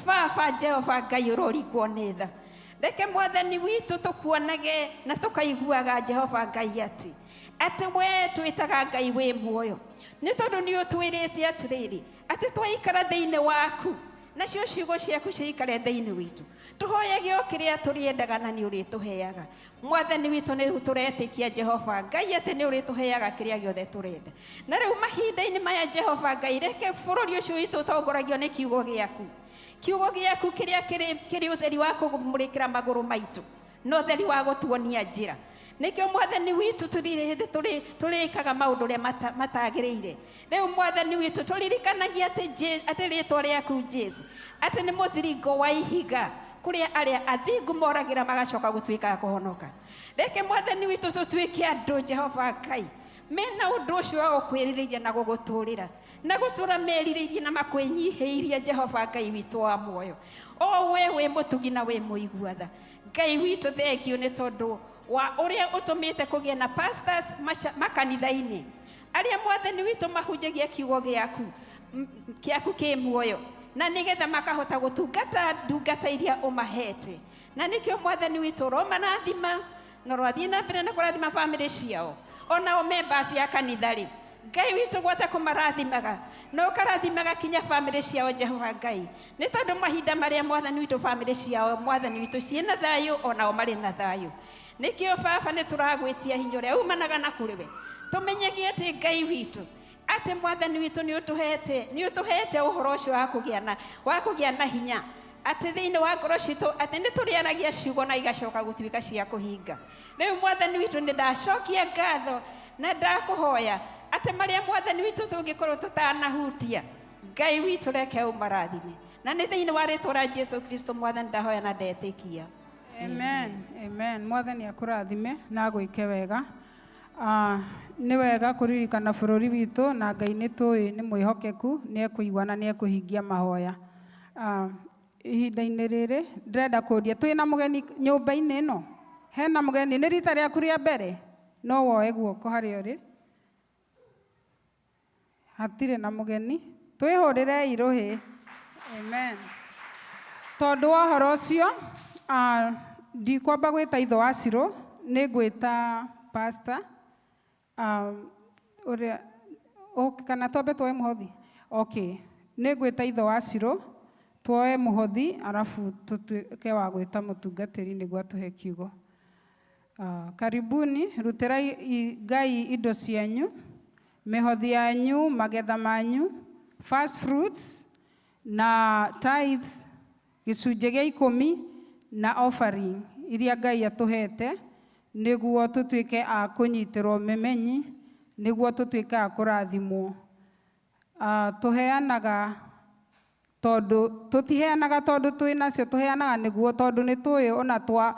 Baba Jehova Ngai, ũroringwo nĩ tha. Reke Mwathani witũ tũkuonage na tũkaiguaga, Jehova Ngai, atĩ we twĩtaga Ngai wĩ muoyo, nĩ tondũ nĩ ũtwĩrĩte atĩrĩrĩ, atĩ twaikara thĩinĩ waku nacio ciugo ciaku ciikare thĩinĩ witũ, tũhoyage o kĩrĩa tũrĩendaga na nĩ ũrĩtũheaga. Mwathani witũ, nĩ tũretĩkia Jehova Ngai atĩ nĩ ũrĩtũheaga kĩrĩa gĩothe tũrenda. Na rĩu mahinda-inĩ maya, Jehova Ngai, reke bũrũri ũcio witũ ũtongoragio nĩ kiugo gĩaku, kiugo gĩaku kĩrĩa kĩrĩ ũtheri wa kũmũrĩkĩra magũrũ maitũ na ũtheri wa gũtuonia njĩra. Nĩkĩo Mwathani witũ tũtirĩ hĩndĩ tũrĩkaga maũndũ ũrĩa matagĩrĩire. Rĩu Mwathani witũ, tũririkanagia atĩ rĩtwa rĩaku Jesu atĩ nĩ mũthiringo wa ihiga kũrĩa arĩa athingu moragĩra magacoka gũtuĩka a kũhonoka. Reke Mwathani witũ tũtuĩke andũ, Jehova Ngai, mena ũndũ ũcio wa gũkwĩrirĩria na gũgũtũrĩra na gũtũra merirĩirie na makwĩnyihĩirie, Jehova Ngai witũ wa muoyo, o we wĩ mũtugi na wĩ mũigua tha. Ngai witũ, thengiũ nĩ tondũ wa ũrĩa ũtũmĩte kũgĩe na pastors makanitha-inĩ arĩa Mwathani witũ mahunjagia kiugo gĩaku kĩ muoyo, na nĩgetha makahota gũtungata ndungata iria ũmahete. Na nĩkĩo Mwathani witũ ũromarathima na ũrathiĩ na mbere na kũrathima bamĩrĩ ciao, onao members ya kanitha rĩ. Ngai witũ, gwata kũmarathimaga na ũkarathimaga kinya bamĩrĩ ciao, Jehova Ngai, nĩ tondũ mahinda marĩa Mwathani witũ bamĩrĩ ciao, Mwathani witũ, ciĩna thayũ, onao marĩ na thayũ. Nĩkĩo Baba nĩ tũragwĩtia hinya ũrĩa umanaga na kũrĩ we, tũmenyagie atĩ Ngai witũ, atĩ Mwathani witũ nĩ ũtũhete ũhoro ũcio wa kũgĩa na hinya, atĩ thĩinĩ wa ngoro citũ atĩ nĩ tũrĩaragia ciugo na igacoka gũtuĩka cia kũhinga. Rĩu Mwathani witũ, nĩ ndacokia ngatho na ndakũhoya atĩ marĩa Mwathani witũ tũngĩkorwo tũtanahutia, Ngai witũ, reke ũmarathime. Na nĩ thĩinĩ wa rĩtwa rĩa Jesu Kristo Mwathani ndahoya na ndetĩkia. Amen. Amen. Mwathani akũrathime na agwĩke wega. Nĩ wega kũririkana bũrũri witũ na Ngai nĩ tũĩ nĩ mwĩhokeku, nĩ ekũigua na nĩ ekũhingia mahoya. Ihinda-inĩ rĩrĩ ndĩrenda kũria twĩna mũgeni nyũmba-inĩ ĩno? Hena mũgeni? Nĩ rita rĩaku rĩa mbere? No woe guoko harĩa ũrĩ. Hatirĩ na mũgeni. Twĩhũrĩrei rũhĩ. Amen. Tondũ wa ũhoro ũcio, ndikwamba gwĩta ithe wa Cirũ, nĩ ngwĩta pastor, ũrĩa, okay, kana twambe tuoe mũhothi? Okay, nĩ ngwĩta ithe wa Cirũ, tuoe mũhothi, arabu tũtuĩke wa gwĩta mũtungatĩri nĩguo atũhe kiugo. Karibuni, rutĩrai Ngai indo cianyu, mĩhothi yanyu, magetha manyu, first fruits, na tithes, gĩcunjĩ gĩa ikũmi, na offering iria Ngai atũhete, nĩguo tũtuĩke a kũnyitĩrwo mĩmenyi, nĩguo tũtuĩke a kũrathimwo. Tũheanaga tondũ tũtiheanaga tondũ twĩ nacio, tũheanaga nĩguo tondũ nĩ tũĩ ona twa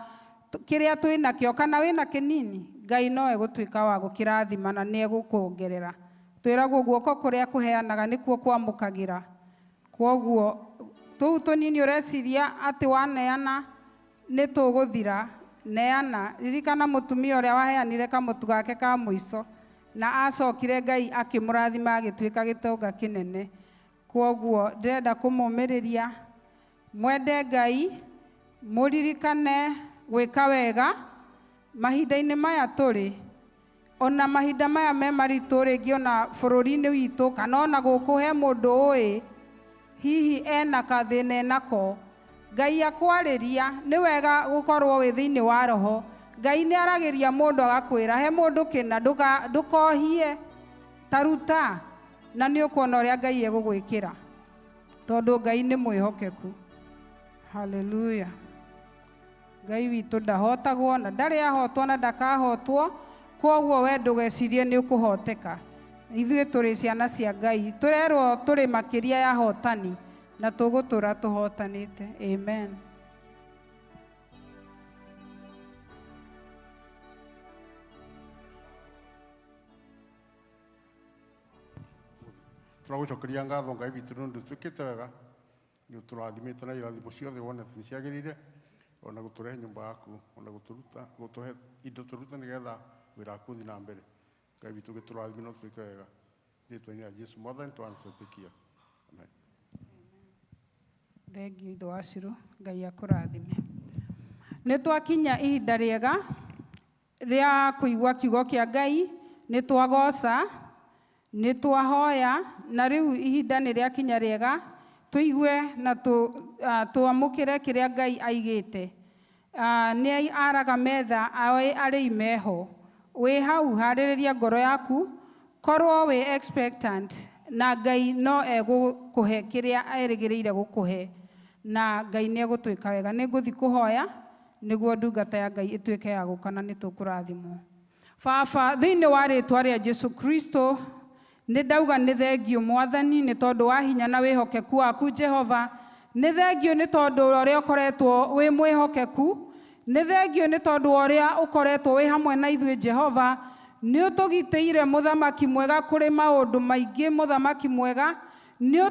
kĩrĩa twĩ nakĩo kana wĩna kĩnini, Ngai no egũtuĩka wa gũkĩrathima na nĩ egũkuongerera. Twĩragwo guoko kũrĩa kũheanaga nĩkuo kwamũkagĩra. Kwoguo tũu tũnini ũreciria atĩ waneana nĩ tũgũthira, neana. Ririkana mũtumia ũrĩa waheanire kamũtu gake ka mũico na acokire Ngai akĩmũrathima agĩtuĩka gĩtonga kĩnene. Kwoguo ndĩrenda kũmũmĩrĩria mwende Ngai, mũririkane gwĩka wega mahinda-inĩ maya tũrĩ, ona mahinda maya me maritũ rĩngĩ ona bũrũri-inĩ witũ kana ona gũkũ he mũndũ ũĩ hihi ena kathĩna enako. Ngai akwarĩria, nĩ wega gũkorwo wĩ thĩinĩ wa roho. Ngai nĩ aragĩria mũndũ agakwĩra he mũndũ kĩna ndũkohie, taruta na nĩ ũkuona ũrĩa Ngai egũgwĩkĩra, tondũ Ngai nĩ mwĩhokeku. Hallelujah. Ngai witũ ndahotagwo na ndarĩ ahotwo na ndakahotwo, kwoguo we ndũgecirie nĩ ũkũhoteka. Ithuĩ tũrĩ ciana cia Ngai, tũrerwo tũrĩ makĩria ya hotani na tũgũtũra tũhotanĩte. Amen. Tũragũcokeria ngatho Ngai witũ nĩ ũndũ twĩkĩte wega, nĩ ũtũrathimĩte na irathimo ciothe wonete nĩ ciagĩrĩire, ona gũtũrehe nyũmba yaku, ona gũtũruta, gũtũhe indo tũrute nĩgetha wĩra waku ũthiĩ na mbere. Ngai witũ gĩtũrathime na ũtwĩke wega. Rĩtwa-inĩ rĩa Jesu Mwathani twanatwĩtĩkia. Amen. Thengiũ ithe wa Cirũ, Ngai akũrathime. Nĩ twakinya ihinda rĩega rĩa kũigua kiugo kĩa Ngai, nĩ twagoca, nĩ twahoya, na rĩu ihinda nĩ rĩakinya rĩega tũigue na twamũkĩre kĩrĩa Ngai aigĩte. Nĩ araga metha arĩi meho. Wĩ hau harĩrĩria ngoro yaku, korwo wĩ expectant na Ngai no egũkũhe kĩrĩa erĩgĩrĩire gũkũhe, na Ngai nĩ egũtwĩka wega. Nĩ ngũthiĩ kũhoya nĩguo ndungata ya Ngai ĩtuĩke ya gũka na nĩ tũkũrathimwo. Baba, thĩinĩ wa rĩtwa rĩa Jesu Kristo, nĩ ndauga nĩ thengio Mwathani nĩ tondũ wa hinya na wĩhokeku waku Jehova. Nĩ thengio nĩ tondũ wa ũrĩa ũkoretwo wĩ mwĩhokeku. Nĩ thengio nĩ tondũ wa ũrĩa ũkoretwo wĩ hamwe na ithuĩ Jehova. Nĩ ũtũgitĩire mũthamaki mwega kũrĩ maũndũ maingĩ mũthamaki mwega. Nĩ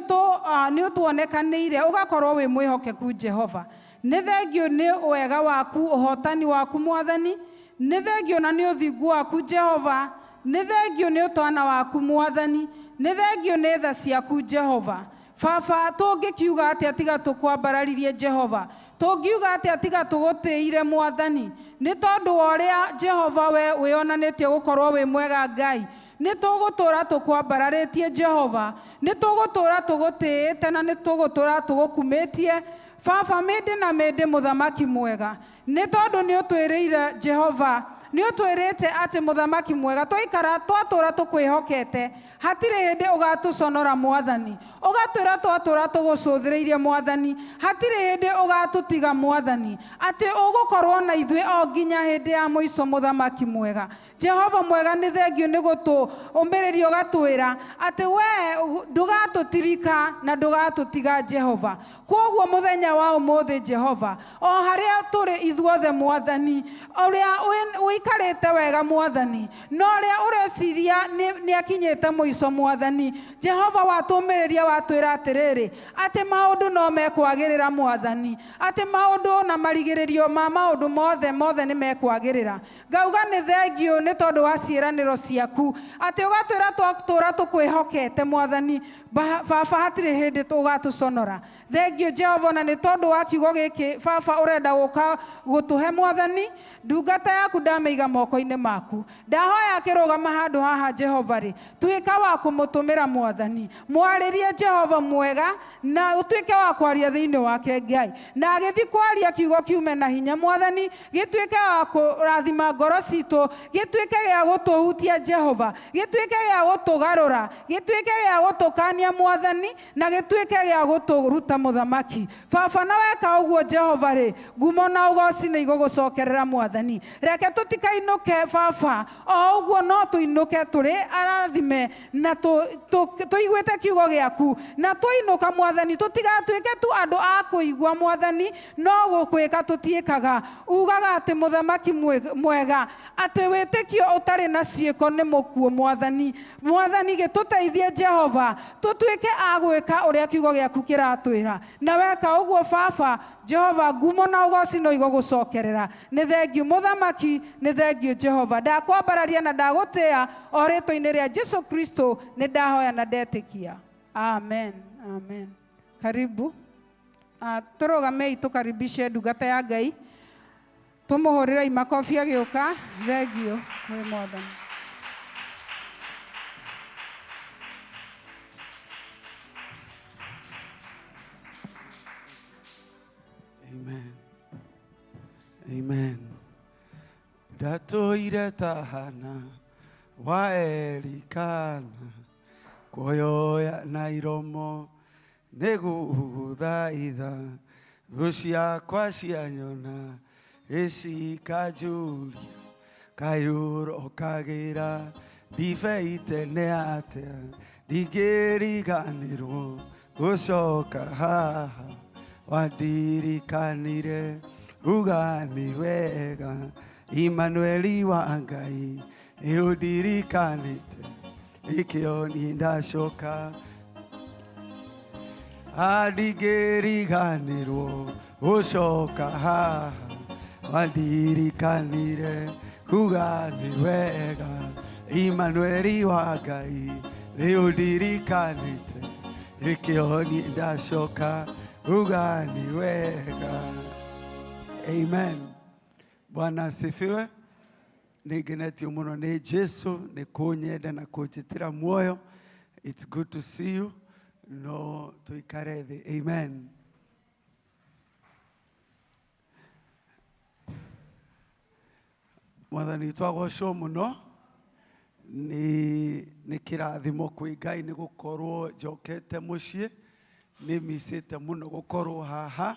ũtuonekanĩire ũgakorwo wĩ mwĩhokeku Jehova. Nĩ thengio nĩ wega waku, ũhotani waku Mwathani. Nĩ thengio na nĩ ũthingu waku Jehova. Nĩ thengio nĩ ũtana waku Mwathani. Nĩ thengio nĩ tha ciaku Jehova. Baba, tũngĩkiuga atĩa tiga tũkwambararirie Jehova? Tũngiuga atĩa tiga tũgũtĩire Mwathani? Nĩ tondũ wa ũrĩa Jehova we wĩonanĩtie gũkorwo wĩ mwega Ngai. Nĩ tũgũtũra tũkwambararĩtie Jehova. Nĩ tũgũtũra tũgũtĩĩte na nĩ tũgũtũra tũgũkumĩtie. Baba, mĩndĩ na mĩndĩ mũthamaki mwega. Nĩ tondũ nĩ ũtwĩrĩire Jehova Nĩ ũtwĩrĩte atĩ mũthamaki mwega twaikara twatũra tũkwĩhokete hatirĩ hĩndĩ ũgatũconora mwathani. Ũgatwĩra twatũra tũgũcũthĩrĩirie mwathani hatirĩ hĩndĩ ũgatũtiga mwathani, atĩ ũgũkorwo na ithuĩ o nginya hĩndĩ ya mũico mũthamaki mwega. Jehova mwega nĩ thengio nĩ gũtũũmĩrĩria ũgatwĩra atĩ we ndũgatũtirika na ndũgatũtiga Jehova. Kwoguo mũthenya wa ũmũthĩ Jehova, o harĩa tũrĩ ithuothe mwathani, ũrĩa ũikarĩte wega mwathani, na ũrĩa ũreciria nĩ akinyĩte mũico mwathani, Jehova watũũmĩrĩria watwĩra atĩrĩrĩ, atĩ maũndũ no mekwagĩrĩra mwathani, atĩ maũndũ na marigĩrĩrio ma maũndũ mothe mothe nĩ mekwagĩrĩra. Ngauga nĩ thengio nĩ tondũ wa ciĩranĩro ciaku, atĩ ũgatwĩra twatũra tũkwĩhokete mwathani, baba hatirĩ hĩndĩ ũgatũconora. Thengio Jehova na nĩ tondũ wa kiugo gĩkĩ baba ũrenda gũka gũtũhe mwathani, ndungata yaku ndamĩiga moko-inĩ maku. Ndahoya akĩrũgama handũ haha Jehova rĩ, tuĩka wa kũmũtũmĩra mwathani, mwarĩrie Jehova mwega na ũtuĩke wa kwaria thĩinĩ wake Ngai, na agĩthiĩ kwaria kiugo kiume na hinya mwathani, gĩtuĩke wa kũrathima ngoro citũ, gĩtuĩke gĩa gũtũhutia Jehova, gĩtuĩke gĩa gũtũgarũra, gĩtuĩke gĩa gũtũkania mwathani, na gĩtuĩke gĩa gũtũruta mũthamaki. Baba na weka ũguo Jehova rĩ, ngumo na ũgoci nĩ igũgũcokerera mwathani. Reke tũtikainũke baba, o ũguo no tũinũke tũrĩ arathime na tũiguĩte kiugo gĩaku, na twainũka mwathani tũtigatuĩke tu andũ a kũigua mwathani, no gũkwĩka tũtiĩkaga. Ugaga atĩ mũthamaki mwega, atĩ wĩtĩkio ũtarĩ na ciĩko nĩ mũkuũ mwathani. Mwathani gĩtũteithie Jehova, tũtuĩke a gwĩka ũrĩa kiugo gĩaku kĩratwĩra, na weka ũguo baba Jehova ngumo na ũgoci no igũgũcokerera. Nĩ thengio mũthamaki, nĩ thengio Jehova. Ndakwambararia na ndagũtĩa o rĩtwa-inĩ rĩa Jesu Kristo, nĩ ndahoya na ndetĩkia. Amen, amen. Karibu. Tũrũgamei tũkaribishe ndungata ya Ngai, tũmũhũrĩrei makobi agĩũka. Thengio kwĩ mwathani. Amen. Amen. Ndatũire ta Hana wa Elikana, kuoyoya na iromo nĩgũgũthaitha, thũ ciakwa cianyona ĩcikanjũria, kayũrokagĩra ndibei tene atĩa, ndingĩriganĩrwo gũcoka haha, wandirikanire uga nĩ wega, Immanueli wa Ngai nĩũndirikanĩte, nĩkĩo niĩ ndacoka. Ndingĩriganĩrwo gũcoka haha, wandirikanire kuga nĩ wega, Immanueli wa Ngai nĩũndirikanĩte, nĩkĩo niĩ ndacoka uga nĩ wega. Amen. Bwana asifiwe. Nĩngenetio mũno nĩ Jesu nĩ kũnyenda na kũnjĩtĩra muoyo. It's good to see you. No tuikare thĩ. Amen. Mwathani witũ agocwo mũno. Nĩ kĩrathimo kwĩ Ngai nĩ gũkorwo njokete mũciĩ. Nĩ micĩte mũno gũkorwo haha,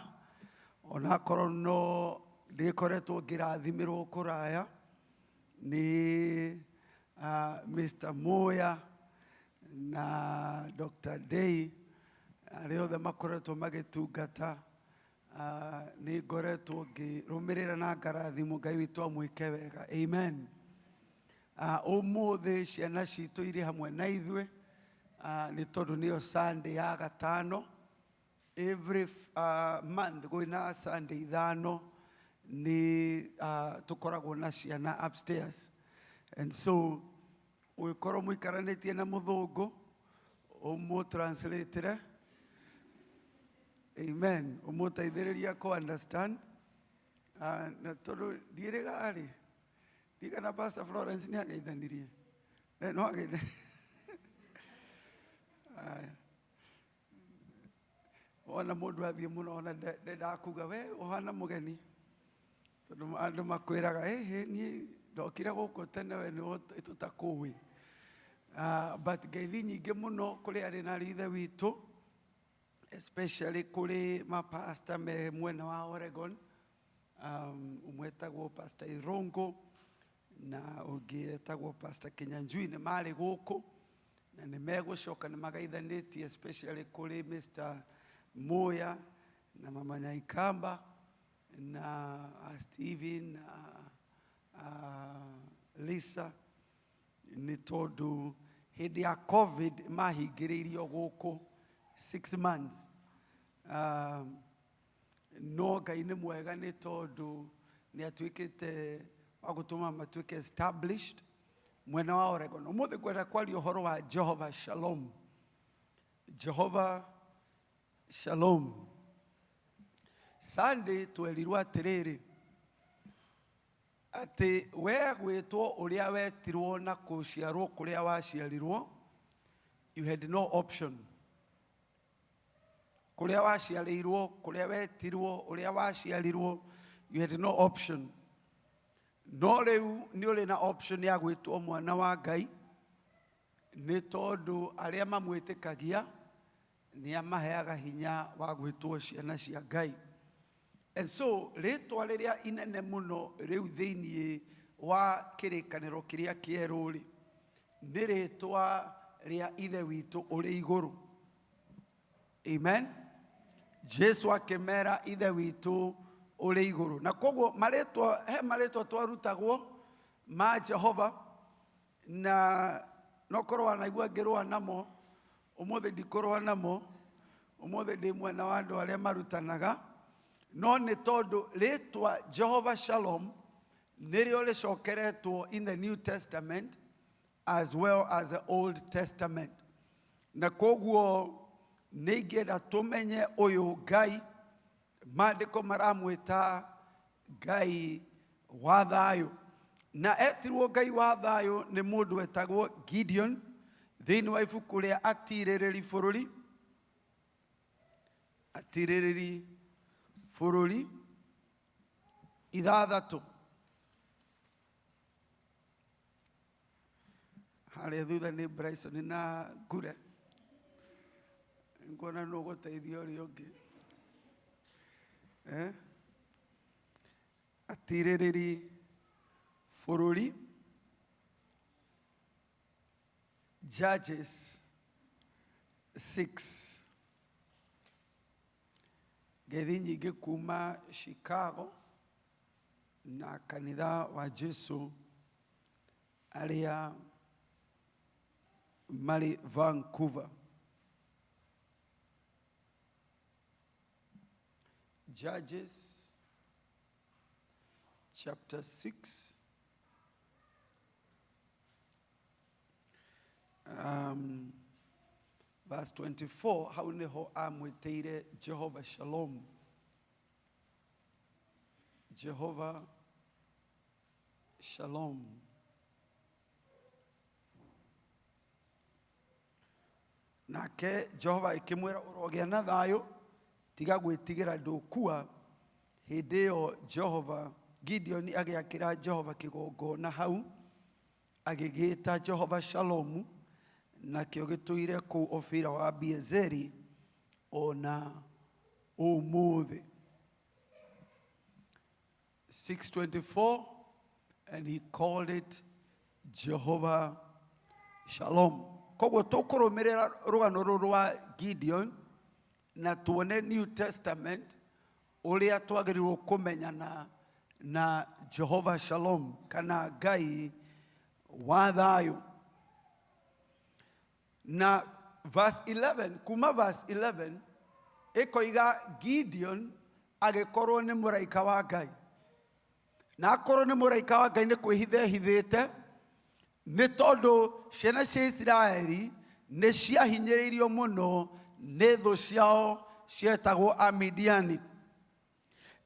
onakorwo no ndĩkoretwo ngĩrathimĩrwo kũraya nĩ Mr. Moya na Dr. Day, arĩa othe makoretwo magĩtungata. Nĩ ngoretwo ngĩrũmĩrĩra na ngarathimwo. Ngai witũ amwĩke wega. Amen. Ũmũthĩ ciana citũ irĩ hamwe na ithuĩ, nĩ tondũ nĩyo Sunday ya gatano. Every month kwĩna Sunday ithano nĩ tũkoragwo na ciana upstairs, and so ũgĩkorwo mũikaranĩtie na mũthũngũ ũmũ-translate-re. Amen. Ũmũteithĩrĩria kũ understand. Na tondũ ndiĩrĩga rĩ, ndigana Pastor Florence nĩ ageithanirie. No ageitha. Aya. Wona mũndũ athiĩ mũno ona ndendaga kuga we ũhana mũgeni, tondũ andũ makwĩraga ĩhĩ niĩ Ndokire gũkũ tene we nĩ tũtakũĩ. But ngeithi nyingĩ mũno kũrĩ arĩ na ithe witũ, especially kũrĩ mapasta me mwena wa Oregon. Ũmwe etagwo Pastor Irongo na ũngĩ etagwo Pastor Kinyanjui nĩ marĩ gũkũ na nĩ megũcoka nĩ magaithanĩtie, especially kũrĩ Mr. Moya na Mama Nyaikamba na Steven na Lisa, nĩ tondũ hĩndĩ ya COVID mahingĩrĩirio gũkũ 6 months. No Ngai nĩ mwega nĩ tondũ nĩ atuĩkĩte wa gũtũma matuĩke established mwena wa Oregon. Ũmũthĩ ngwenda kwaria ũhoro wa Jehovah Shalom. Jehovah Shalom. Sunday twerirwo atĩrĩrĩ, atĩ we gwĩtwo ũrĩa wetirwo na kũciarwo kũrĩa waciarirwo, you had no option. Kũrĩa waciarĩirwo, kũrĩa wetirwo, ũrĩa waciarirwo, you had no option. No rĩu nĩ ũrĩ na option ya gwĩtwo mwana wa Ngai, nĩ tondũ arĩa mamwĩtĩkagia nĩ amaheaga hinya wa gwĩtwo ciana cia Ngai. And so rĩtwa rĩrĩa inene mũno rĩu thĩiniĩ wa kĩrĩkanĩro kĩrĩa kĩerũ rĩ, nĩ rĩtwa rĩa Ithe witũ ũrĩ igũrũ. Amen. Jesu akĩmera Ithe witũ ũrĩ igũrũ. Na koguo marĩtwa, he marĩtwa twarutagwo ma Jehova, na no korwo wanaigua ngĩrũa namo, ũmũthĩ ndikũrũa namo, ũmũthĩ ndĩ mwena wa andũ arĩa marutanaga, no nĩ tondũ rĩtwa Jehovah Shalom nĩrĩo rĩcokeretwo in the New Testament as well as the Old Testament. Na koguo nĩ ingĩenda tũmenye ũyũ Ngai, maandĩko maramwĩta Ngai wa thayũ. Na etirwo Ngai wa thayũ nĩ mũndũ wetagwo Gideon thĩinĩ wa ibuku rĩa Atirĩrĩri Bũrũri, Atirĩrĩri Bũrũri 6. Harĩa thutha nĩ Bryson na Ngure, nguona nũ ũgũteithia ũrĩa ũngĩ. Atirĩrĩri Bũrũri, Judges 6. Ngeithi nyingĩ kuma Chicago na kanitha wa Jesu arĩa marĩ Vancouver. Judges chapter 6, verse 24, hau niho amwĩtĩire Jehovah Shalom. Jehovah Shalom. Nake Jehova ĩkĩmwĩra, ũrogĩa na thayũ, tiga gwĩtigĩra, ndũkua. Hĩndĩ ĩyo Jehova Gideoni agĩakĩra Jehova kĩgongona hau, agĩgĩĩta Jehova Shalomu, nakĩo gĩtũire kũu Ofira wa Abiezeri ona ũmũthĩ. 6:24, and he called it Jehovah Shalom. Koguo tũkũrũmĩrĩra rũgano rũrũ rwa Gideon na tuone New Testament ũrĩa twagĩrĩirwo kũmenyana na Jehovah Shalom kana Ngai wa thayũ. Na verse 11, kuma verse 11 ĩkoiga Gideon agĩkorwo nĩ mũraika wa Ngai, na akorwo nĩ mũraika wa Ngai nĩ kwĩhitha ehithĩte, nĩ tondũ ciana cia Isiraeli nĩ ciahinyĩrĩirio mũno nĩ thũ ciao cietagwo Amidiani.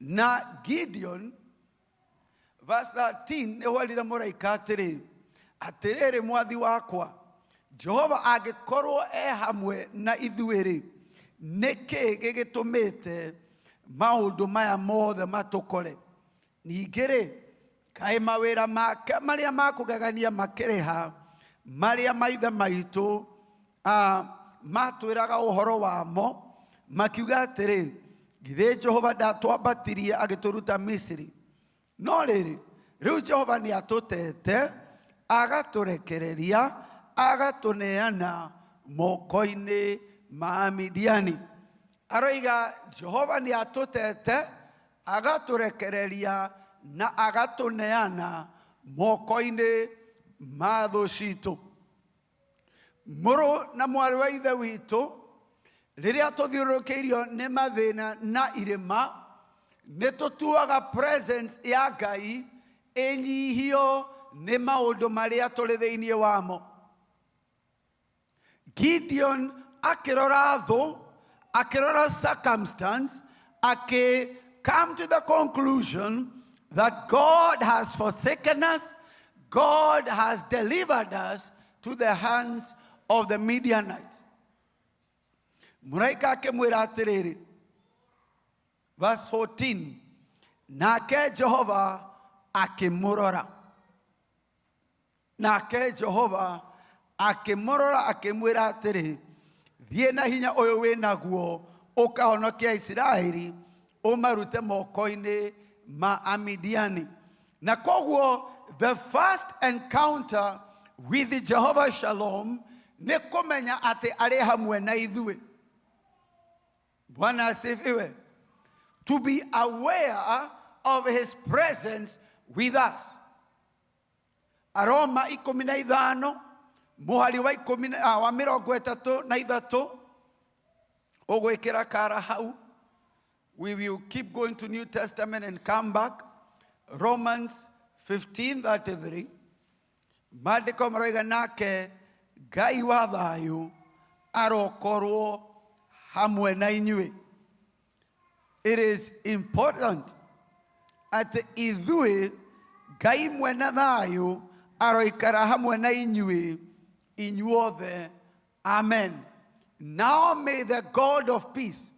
Na Gideon verse 13 nĩ hwerire mũraika atĩrĩ, atĩrĩrĩ mwathi wakwa, Jehova angĩkorwo e hamwe na ithuĩ-rĩ, nĩkĩ gĩgĩtũmĩte maũndũ maya mothe matũkore? Ningĩ-rĩ, Kaĩ mawĩra make marĩa ma kũgegania makĩrĩ ha, marĩa maithe maitũ matwĩraga ũhoro wamo, makiuga atĩrĩ, 'Githĩ Jehova ndatwambatirie agĩtũruta Misiri?' No rĩrĩ, rĩu Jehova nĩ atũtete, agatũrekereria, agatũneana moko-inĩ ma Amidiani. Aroiga Jehova nĩ atũtete, agatũrekereria na agatũneana moko-inĩ ma thũ citũ. Mũrũ na mwarĩ wa ithe witũ, rĩrĩa tũthiũrũrũkĩirio nĩ mathĩna na irĩma, nĩ tũtuaga presence ya Ngai ĩnyihio nĩ maũndũ marĩa tũrĩ thĩinĩ wamo. Gideon akĩrora thũ, akĩrora circumstance, akĩ come to the conclusion that God has forsaken us, God has delivered us to the hands of the Midianites. Mũraika akĩmwĩra atĩrĩrĩ, verse 14, nake Jehova akĩmũrora. Nake Jehova akĩmũrora akĩmwĩra atĩrĩ, thiĩ na hinya ũyũ wĩ naguo ũkahonokia Isiraeli ũmarute moko-inĩ ma Amidiani. Na koguo the first encounter with Jehovah Shalom nĩ kũmenya atĩ arĩ hamwe na ithuĩ. Bwana asifiwe. To be aware of his presence with us. Aroma 15 mũhari wa ikũmi wa 33 ũgwĩkĩra kara hau. We will keep going to New Testament and come back. Romans 15:33, maandĩko maroiga nake Ngai wa thayũ arokorwo hamwe na inyuĩ. It is important atĩ ithuĩ Ngai mwene thayũ aroikara hamwe na inyuĩ inyuothe. Amen. Now may the God of peace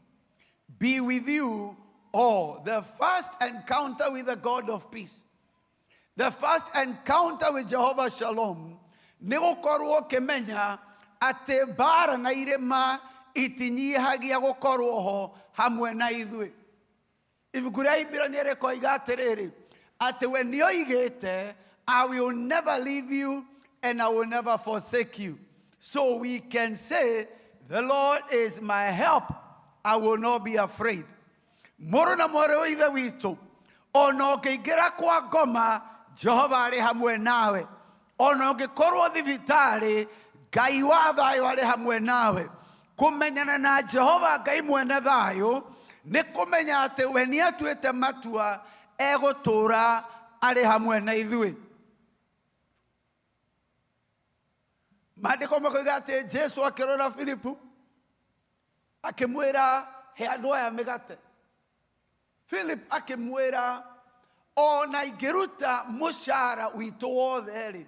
be with you all. The first encounter with the God of peace, the first encounter with Jehovah Shalom, nĩ gũkorwo ũkĩmenya atĩ mbara na irĩma itinyihagia gũkorwo ho hamwe na ithuĩ. Ibuku rĩa Ibrania rĩkoiga atĩrĩrĩ, atĩ we nĩoigĩte, "I will never leave you and I will never forsake you." So we can say, "The Lord is my help, I will not be afraid." Mũrũ na mwarĩ wa ithe witũ, ona ũngĩingĩra kwa ngoma, Jehova arĩ hamwe nawe. Ona ũngĩkorwo thibitarĩ, Ngai wa thayũ arĩ hamwe nawe. Kũmenyana na Jehova Ngai mwene thayũ nĩ kũmenya atĩ we nĩ atuĩte matua egũtũũra arĩ hamwe na ithuĩ. Maandĩko makoiga atĩ Jesu akĩrora Filipu akĩmwĩra, "He andũ aya mĩgate." Philip akĩmwĩra, "Ona ingĩruta mũcara witũ wothe rĩ,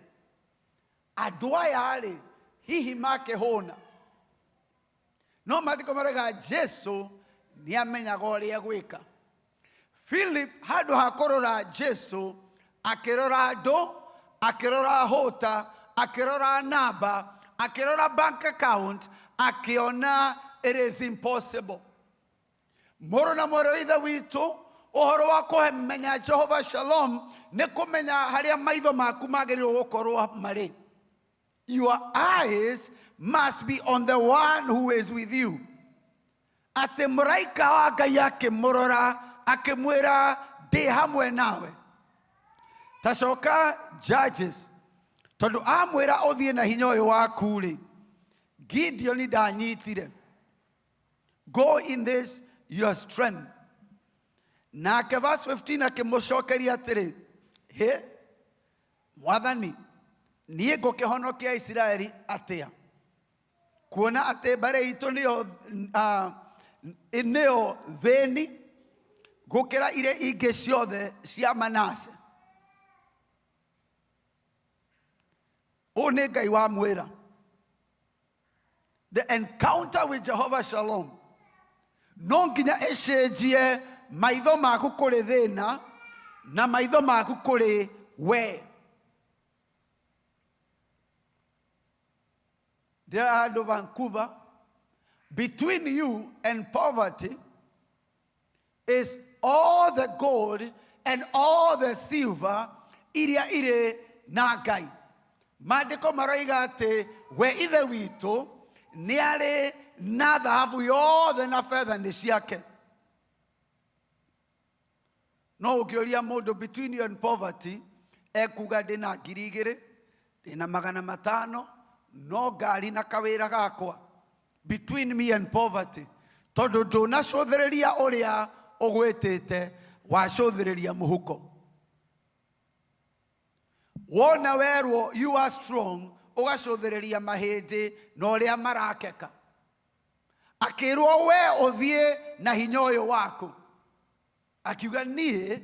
andũ aya rĩ hihi makĩhũna?" No maandĩko marauga Jesu nĩ amenyaga ũrĩa egwĩka. Philip handũ ha kũrora Jesu akĩrora andũ, akĩrora hũta, akĩrora namba, akĩrora bank account, akĩona it is impossible. Mũrũ na mwarĩ wa ithe witũ, ũhoro wa kũmenya Jehova Shalom nĩ kũmenya harĩa maitho maku magĩrĩirwo gũkorwo marĩ. Your eyes must be on the one who is with you. Atĩ mũraika wa Ngai akĩmũrora akĩmwĩra, "Ndĩ hamwe nawe." Tacoka Judges, tondũ amwĩra ũthiĩ na hinya ũyũ waku rĩ, Gideon ndanyitire. "Go in this your strength." Nake verse 15, akĩmũcokeria atĩrĩ, "Hĩ Mwathani, niĩ ngũkĩhonokia Isiraeli atĩa, kuona atĩ mbarĩ itũ nĩyo thĩni gũkĩra iria ingĩ ciothe cia Manase?" Ũũ nĩ Ngai wamwĩra. The encounter with Jehovah Shalom no nginya ĩcenjie maitho maku kũrĩ thĩna na maitho maku kũrĩ we. Ndĩra handũ Vancouver, between you and poverty is all the gold and all the silver iria irĩ na Ngai. Maandĩko maroiga atĩ we Ithe witũ nĩ arĩ na thahabu yothe na betha nĩ ciake. No ũngĩũria mũndũ between you and poverty, ekuga ndĩna 2000, ndĩna 500, no ngari na kawĩra gakwa. Between me and poverty. Tondũ ndũnacũthĩrĩria ũrĩa ũgwĩtĩte, wacũthĩrĩria mũhuko. Wona werwo you are strong, ũgacũthĩrĩria mahĩndĩ na ũrĩa marakeka. Akĩrwo we ũthiĩ na hinya ũyũ waku. Akiuga niĩ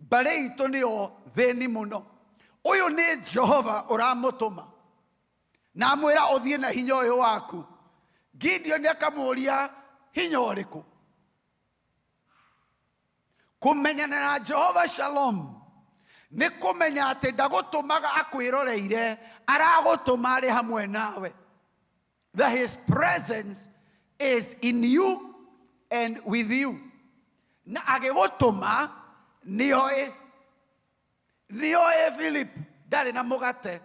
mbarĩ itũ nĩyo thĩni mũno. Ũyũ nĩ Jehova ũramũtũma. Na amwĩra ũthiĩ na hinya ũyũ waku. Gideon akamũria hinya ũrĩkũ? Kũmenyana na Jehova Shalom nĩ kũmenya atĩ ndagũtũmaga akwĩroreire, aragũtũma arĩ hamwe nawe. That his presence is in you and with you. Na agĩgũtũma nĩoĩ. Nĩoĩ Philip ndarĩ na mũgate.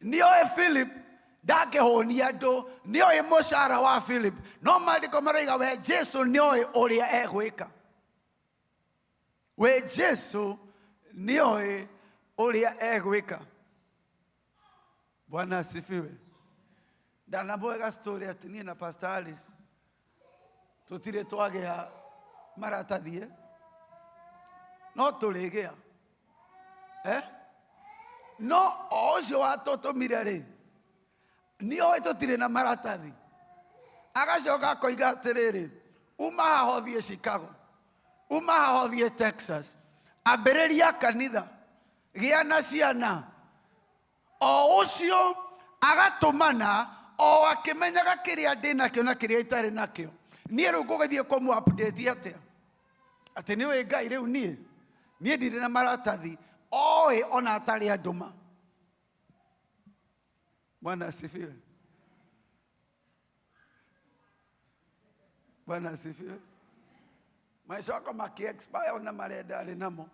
Nĩoĩ Philip ndangĩhũnia andũ. Nĩoĩ mũcara wa Philip. No maandĩko maroiga we Jesu nĩoĩ ũrĩa egwĩka. We Jesu nĩoĩ ũrĩa egwĩka. Bwana asifiwe. Ndanamwega story atĩ niĩ na Pastor Alice tũtirĩ twagĩa maratathi, no tũrĩgĩa. No o ũcio watũtũmire rĩ, nĩoĩ tũtirĩ na maratathi. Agacoka akoiga atĩrĩrĩ, uma haha ũthiĩ Chicago, uma haha ũthiĩ Texas, ambĩrĩria kanitha, gĩa na ciana. O ũcio agatũmana o akĩmenyaga kĩrĩa ndĩ nakĩo na kĩrĩa itarĩ nakĩo. Niĩ rĩu ngũgĩthiĩ kũmũ update atĩa? Atĩ nĩũĩ Ngai rĩu niĩ ndirĩ na maratathi, oĩ ona atarĩ andũma. Bwana asifiwe. Bwana asifiwe. Maisha wako maki expire ona marenda arĩ namo.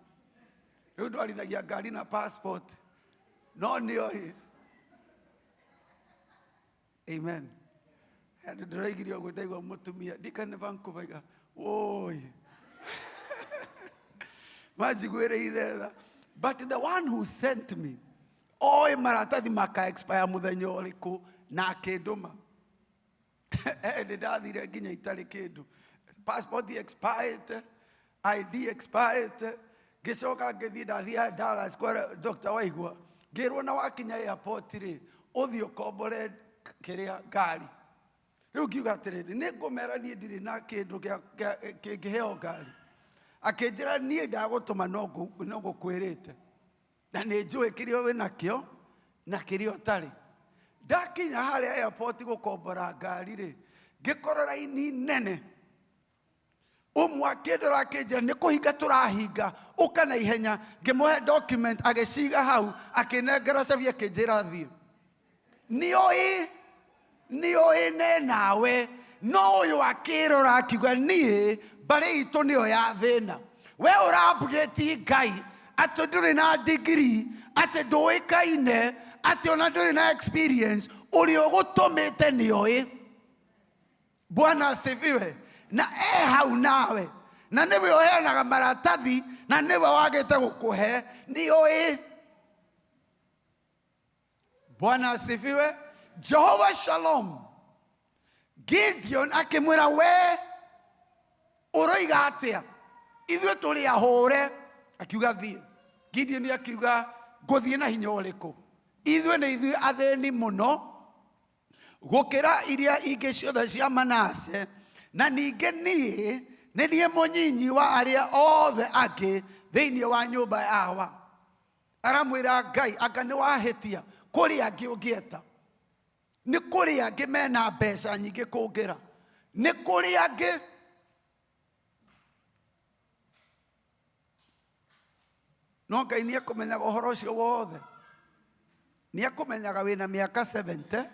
Rĩu ndwarithagia ngari na passport. No nĩoĩ. Amen. Andũ ndĩroigire ũguo ndaigua mũtumia ndikane Vancouver iga woi. Manjiguĩrĩire tha. But the one who sent me oĩ maratathi maka expire mũthenya ũrĩkũ na akĩndũma. Ndĩ ndathire nginya itarĩ kĩndũ. Passport expired, ID expired. Ngĩcoka ngĩthiĩ ndathiĩ Dallas kwa Dr. Waigua. Ngĩrwo na wakinya airport rĩ, ũthiĩ ũkombore kĩrĩa ngari. Rĩu ngiuga atĩrĩrĩ, nĩ ngũmera niĩ ndirĩ na kĩndũ kĩngĩheo ngari. Akĩnjĩra niĩ ndagũtũma no ngũkwĩrĩte. Na nĩ njũĩ kĩrĩa wĩ nakĩo na kĩrĩa ũtarĩ. Ndakinya harĩa airport gũkombora ngari rĩ, ngĩkora raini nene. Ũmwe akĩndora akĩnjĩra nĩ kũhinga tũrahinga, ũka na ihenya. Ngĩmũhe document agĩciga hau, akĩnengera cabi akĩnjĩra thiĩ. Nĩoĩ, nĩoĩ ne nawe, no ũyũ akĩrora akiuga niĩ mbarĩ itũ nĩyo ya thĩna. We ũra update Ngai atĩ ndũrĩ na degree, atĩ ndũĩkaine, atĩ ona ndũrĩ na experience, ũrĩa ũgũtũmĩte nĩoĩ. Bwana asifiwe. Na e hau nawe, na nĩwe ũheanaga maratathi, na nĩwe wagĩte gũkũhe, nĩoĩ. Bwana asifiwe. Jehovah Shalom. Gideon akĩmwĩra we ũroiga atĩa? Ithuĩ tũrĩ ahũre. Akiuga thiĩ. Gideon akiuga ngũthiĩ na hinya ũrĩkũ? Ithuĩ nĩ ithuĩ athĩni mũno gũkĩra iria ingĩ ciothe cia Manase, na ningĩ niĩ nĩ niĩ mũnyinyi wa arĩa othe angĩ thĩinĩ wa nyũmba yawa. Aramwĩra Ngai anga nĩ wahĩtia, kũrĩ angĩ ũngĩeta. Nĩ kũrĩ angĩ mena mbeca nyingĩ kũngĩra. Nĩ kũrĩ angĩ. No Ngai nĩ ekũmenyaga ũhoro ũcio wothe. Nĩ ekũmenyaga wĩna mĩaka 70,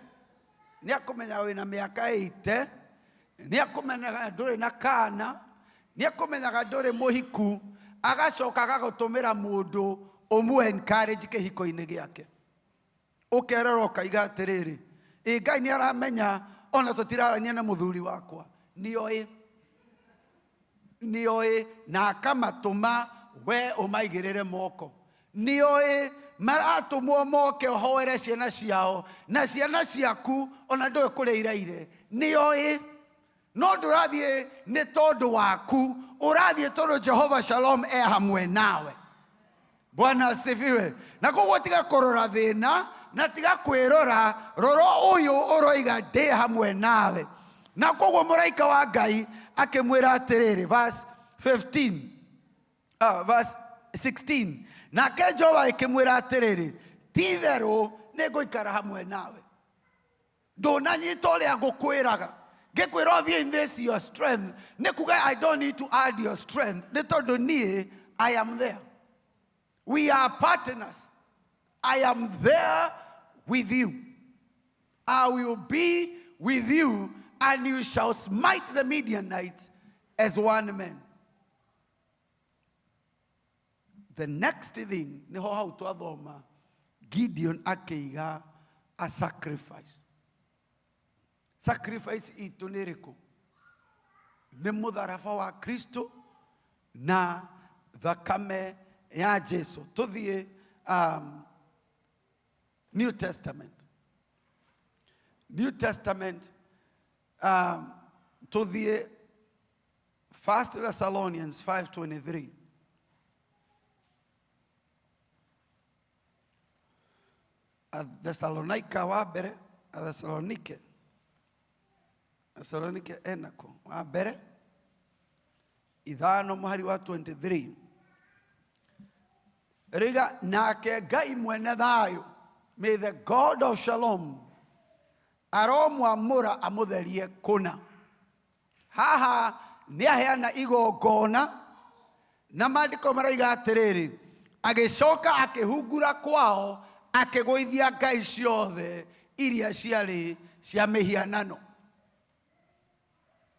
nĩ ekũmenyaga wĩna mĩaka 80, nĩ ekũmenyaga ndũrĩ na kana, nĩ ekũmenyaga ndũrĩ mũhiku, agacoka agagũtũmĩra mũndũ ũmũ encourage kĩhiko-inĩ gĩake. Ũkerora ũkaiga atĩrĩrĩ, ĩ Ngai nĩ aramenya ona tũtirarania na mũthuri wakwa. Nĩoĩ. Nĩoĩ na akamatũma we ũmaigĩrĩre moko. Nĩoĩ maratũmwo moke ũhoere ciana ciao na ciana ciaku ona ndũĩ kũrĩa iraire. Nĩoĩ. No ndũrathiĩ nĩ tondũ waku, ũrathiĩ tondũ Jehova Shalom e hamwe nawe. Bwana asifiwe. Na koguo tiga kũrora thĩna na tiga kwĩrora, rora ũyũ ũroiga ndĩ hamwe nawe. Na koguo mũraika wa Ngai akĩmwĩra atĩrĩrĩ, verse 15, verse 16, nake Jehova akĩmwĩra atĩrĩrĩ, ti-itherũ nĩngũikara hamwe nawe. Ndũnanyita ũrĩa ngũkwĩraga. Ngĩkwĩra ũthiĩ in this your strength, nĩ kuga I don't need to add your strength, nĩ tondũ niĩ I am there. We are partners. I am there with you. I will be with you, and you shall smite the Midianites as one man. The next thing, niho hau twathoma, Gideon akĩiga a sacrifice. Sacrifice itũ nĩ ĩrĩkũ? Nĩ mũtharaba wa Kristo na thakame ya Jesu. Tũthiĩ New Testament. New Testament, tũthiĩ 1 Thessalonians 5:23. Thessalonica wa mbere, Thessalonike. Thessalonike enako wa mbere ithano mũhari wa 23. Riga nake Ngai mwene thayũ, may the God of Shalom aromwamũra amũtherie kũna. Haha nĩ aheana igongona na maandĩko maroiga atĩrĩrĩ, agĩcoka akĩhungura kwao akĩgũithia ngai ciothe iria ciarĩ cia mĩhianano.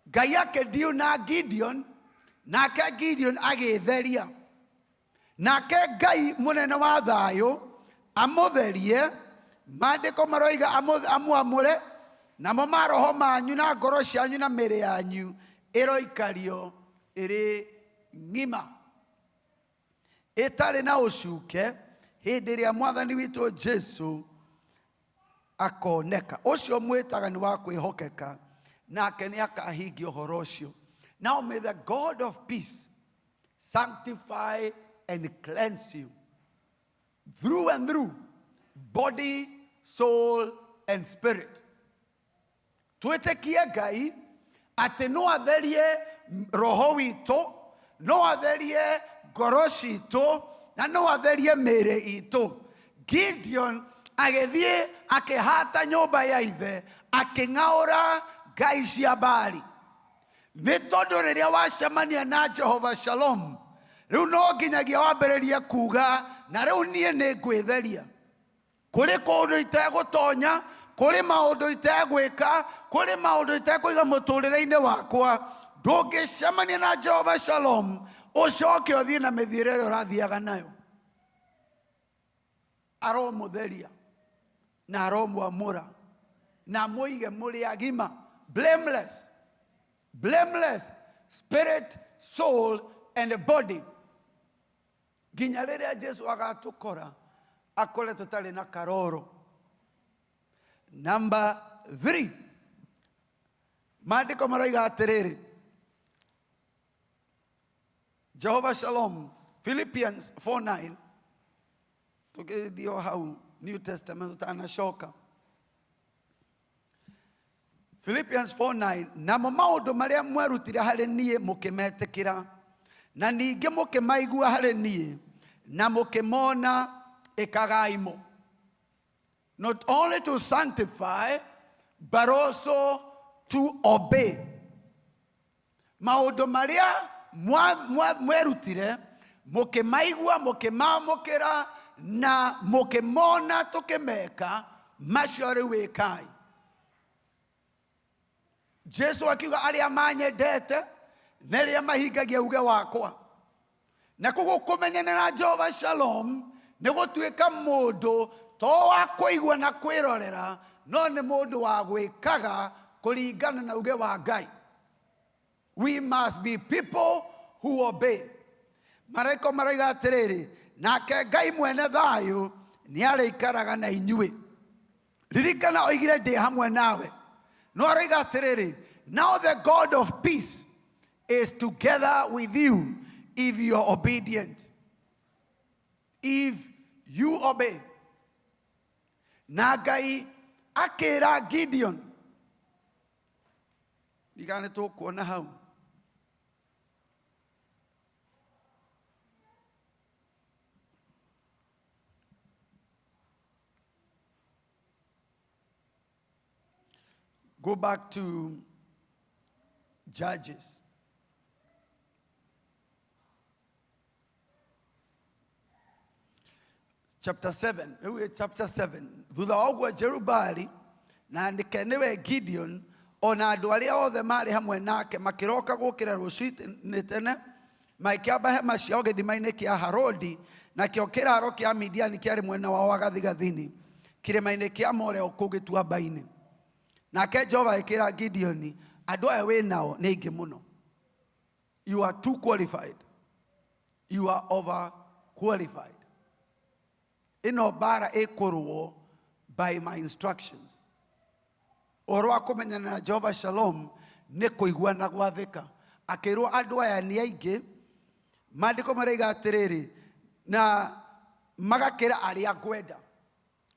Ngai akĩndiu na Gideon, nake Gideon agĩtheria. Nake Ngai mũnene wa thayũ amũtherie, maandĩko maroiga amwamũre, namo maroho manyu na ngoro cianyu na mĩĩrĩ yanyu ĩroikario ĩrĩ ng'ima ĩtarĩ na ũcuke hĩndĩ ĩrĩa Mwathani witũ Jesu akoneka. Ũcio mwĩtaga nĩ wa kwĩhokeka, nake nĩ akahingia ũhoro ũcio. Now may the God of peace sanctify and cleanse you through and through, body, soul and spirit. Twĩtĩkie Ngai atĩ no atherie roho witũ, no atherie ngoro citũ, na no atherie mĩĩrĩ itũ. Gideon agĩthiĩ akĩhata nyũmba ya ithe, akĩng'aũra ngai cia Baali. Nĩ tondũ rĩrĩa wacemania na Jehova Shalom, rĩu no nginyagia wambĩrĩrie kuga, na rĩu niĩ nĩ ngwĩtheria. Kũrĩ kũndũ itegũtonya, kũrĩ maũndũ itegwĩka, kũrĩ maũndũ itekũiga mũtũrĩre-inĩ wakwa. Ndũngĩcemania na Jehova Shalom ũcoke ũthiĩ na mĩthiĩre ĩrĩa ũrathiaga nayo. Aromũtheria na aromwamũra na mũige mũrĩ agima, blameless, blameless, spirit, soul and body. Nginya rĩrĩa Jesu agatũkora akore tũtarĩ na karoro. Number 3, maandĩko maroiga atĩrĩrĩ, Jehovah Shalom, Philippians 4:9, tũgĩthiĩ o hau New Testament tũtanacoka. Philippians 4:9, namo maũndũ marĩa mwerutire harĩ niĩ mũkĩmetĩkĩra, na ningĩ mũkĩmaigua harĩ niĩ, na mũkĩmona, ĩkagai mo. Not only to sanctify, but also to obey. Maũndũ marĩa mwerutire, Mũkĩmaigua, mũkĩmamũkĩra na mũkĩmona tũkĩmeka, macio rĩu ĩkai. Jesu akiuga arĩa manyendete nĩ arĩa mahingagia uge wakwa. Na koguo kũmenyana na Jehova Shalom nĩ gũtuĩka mũndũ to wa kũigua na kwĩrorera, no nĩ mũndũ wa gwĩkaga kũringana na uge wa Ngai. We must be people who obey. Maraiko maroiga atĩrĩrĩ, nake Ngai mwene thayũ nĩ arĩikaraga na inyuĩ. Ririkana oigire ndĩ hamwe nawe. No aroiga atĩrĩrĩ, now the God of peace is together with you if you are obedient. If you obey. Na Ngai akĩra Gideon, Ndigana nĩ tũkuona hau. Go back to Judges. Chapter 7, rĩu ĩ chapter 7. Thutha wa ũguo Jerubali na nĩke nĩwe Gideon ona andũ arĩa othe maarĩ hamwe nake makĩroka gũkĩra rũcinĩ tene, magĩkĩamba hema ciao gĩthima-inĩ kĩa Harodi, nakĩo kĩraaro kĩa Midiani kĩarĩ mwena wao wa gathigathini, kĩrĩma-inĩ kĩa More o kũu gĩtuamba-inĩ. Nake Jehova agĩkĩra Gideoni, andũ aya wĩ nao nĩ aingĩ mũno. You are too qualified. You are over qualified. Ĩno mbara ĩkũrũo by my instructions. Ũhoro wa kũmenyana na Jehova Shalom nĩ kũigua na gwathĩka. Akĩrwo andũ aya nĩ aingĩ, maandĩko maroiga atĩrĩrĩ, na magakĩra arĩa ngwenda.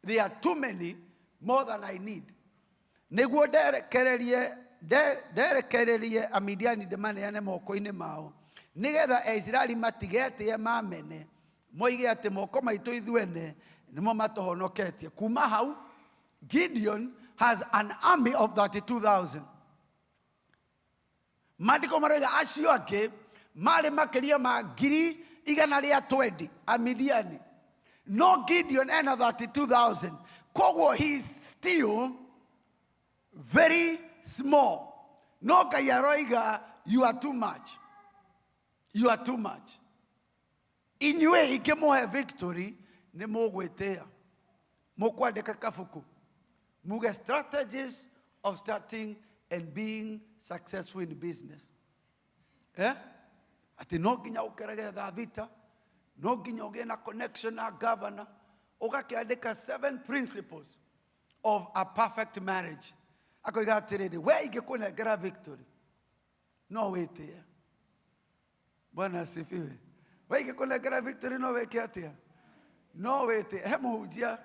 They are too many, more than I need. Nĩguo nderekererie nderekererie Amidiani ndĩmaneane moko-inĩ mao, nĩgetha Aisiraeli matigetĩe mamene, moige atĩ moko maitũ ithuene nĩmo matũhonoketie. Kuma hau, Gideon has an army of 32,000. Maandĩko maroiga acio angĩ marĩ makĩria ma ngiri igana rĩa 20 Amidiani. No Gideon ena 32,000. Koguo he is still very small. No Ngai aroiga you are too much. You are too much. Inyuĩ ingĩmũhe victory nĩ mũgwĩtĩa. Mũkwandĩka kabuku. Muge strategies of starting and being successful in business. Eh? Atĩ no nginya ũkerege thaa thita, no nginya ũgĩe na connection na governor, ũgakĩandĩka seven principles of a perfect marriage. Akoiga atĩrĩrĩ, we ingĩkũnengera victory, no wĩtĩe. Bwana asifiwe. We ingĩkũnengera victory no wĩke atĩa? No wĩtĩe. He mũhunjia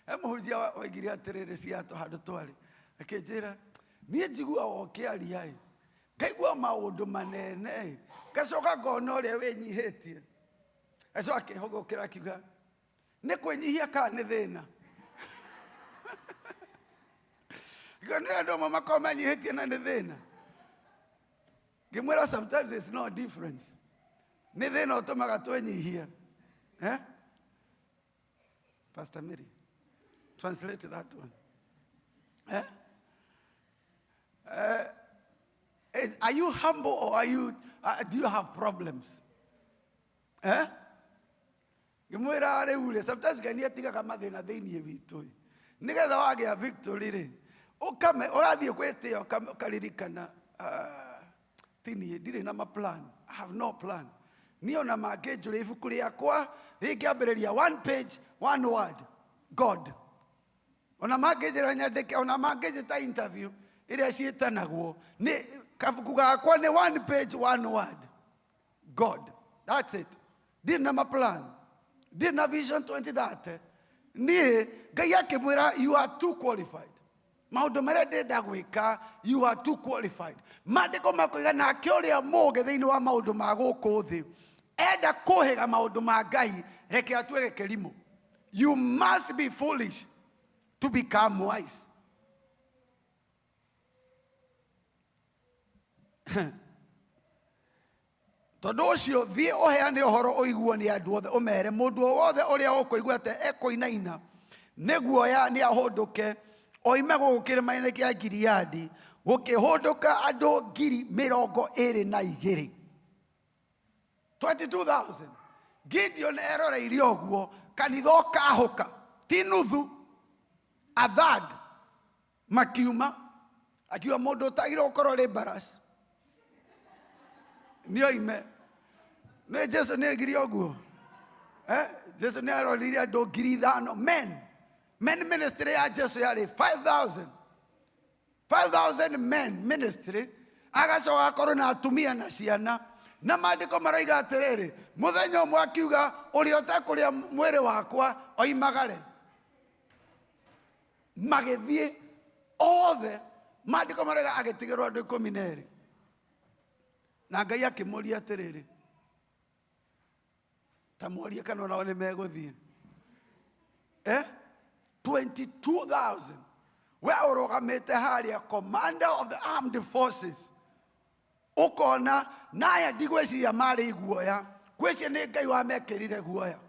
he mũhunjia oigire atĩrĩrĩ ciatũ handũ twarĩ, akĩnjĩra niĩ njiguaga ũkĩaria ĩ, ngaigua maũndũ manene ĩ, ngacoka ngona ũrĩa wĩnyihĩtie. Acoka akĩhũgũkĩra akiuga nĩ kwĩnyihia kana nĩ thĩna? Nĩ andũ amwe makoragwo menyihĩtie na nĩ thĩna. Ngĩmwĩra sometimes it's no difference. Nĩ thĩna ũtũmaga twĩnyihie. Eh? Pastor Mary, translate that one. Eh? Are you humble or do you have problems? Eh? Ngĩmwĩra rĩu rĩ, sometimes Ngai nĩ atigaga mathĩna thĩinĩ witũ ĩ. Nĩgetha wagĩa victory rĩ, ũkame ũrathiĩ gwĩtĩa ũkaririkana, ah, ti niĩ ndirĩ na ma plan. I have no plan. Niĩ ona mangĩnjũria ibuku rĩakwa rĩngĩambĩrĩria one page, one word, God. Ona mangĩnjĩra nyandĩke, ona mangĩnjĩta interview ĩrĩa ciĩtanagwo, nĩ kabuku gakwa nĩ one page, one word. God. That's it. Ndirĩ na ma plan. Ndirĩ na vision 2030. Niĩ Ngai akĩmwĩra you are too qualified. Maũndũ marĩa ndĩrenda gwĩka you are too qualified. Maandĩko makoiga nake ũrĩa mũũgĩ thĩinĩ wa maũndũ ma gũkũ thĩ enda kũhĩga maũndũ ma Ngai, reke atuĩke kĩrimũ. You must be foolish to become wise. Tondũ ũcio thiĩ ũheane ũhoro ũiguo nĩ andũ othe, ũmere mũndũ o wothe ũrĩa ũkũigua atĩ ekũinaina nĩ guoya nĩ ahũndũke oime gũkũ kĩrĩma-inĩ kĩa Gileadi. Gũkĩhũndũka andũ 22,000, 22,000. Gideon eroreire ũguo kanitha ũkahũka, ti nuthu, a third makiuma. Akiuga mũndũ ũtagĩrĩirwo gũkorwo rĩ mbarasi nĩ oime. Nĩ Jesu nĩ oigire ũguo, eh? Jesu nĩ arorire andũ 5,000 men. Men ministry ya Jesu yarĩ 5000, 5000 men ministry, agacoka akorwo na atumia na ciana. Na maandĩko maroiga atĩrĩrĩ, mũthenya ũmwe akiuga ũrĩa ũtekũrĩa mwĩrĩ wakwa oimagare. Magĩthiĩ othe, maandĩko maroiga agĩtigĩrwo andũ 12. Na Ngai akĩmũria atĩrĩrĩ, ta morie kana onao nĩ megũthiĩ. Eh? 22,000, we ũrũgamĩte harĩa, commander of the armed forces, ũkona naya ndigwĩciria marĩ iguoya, ngwĩciria nĩ Ngai wamekĩrire guoya,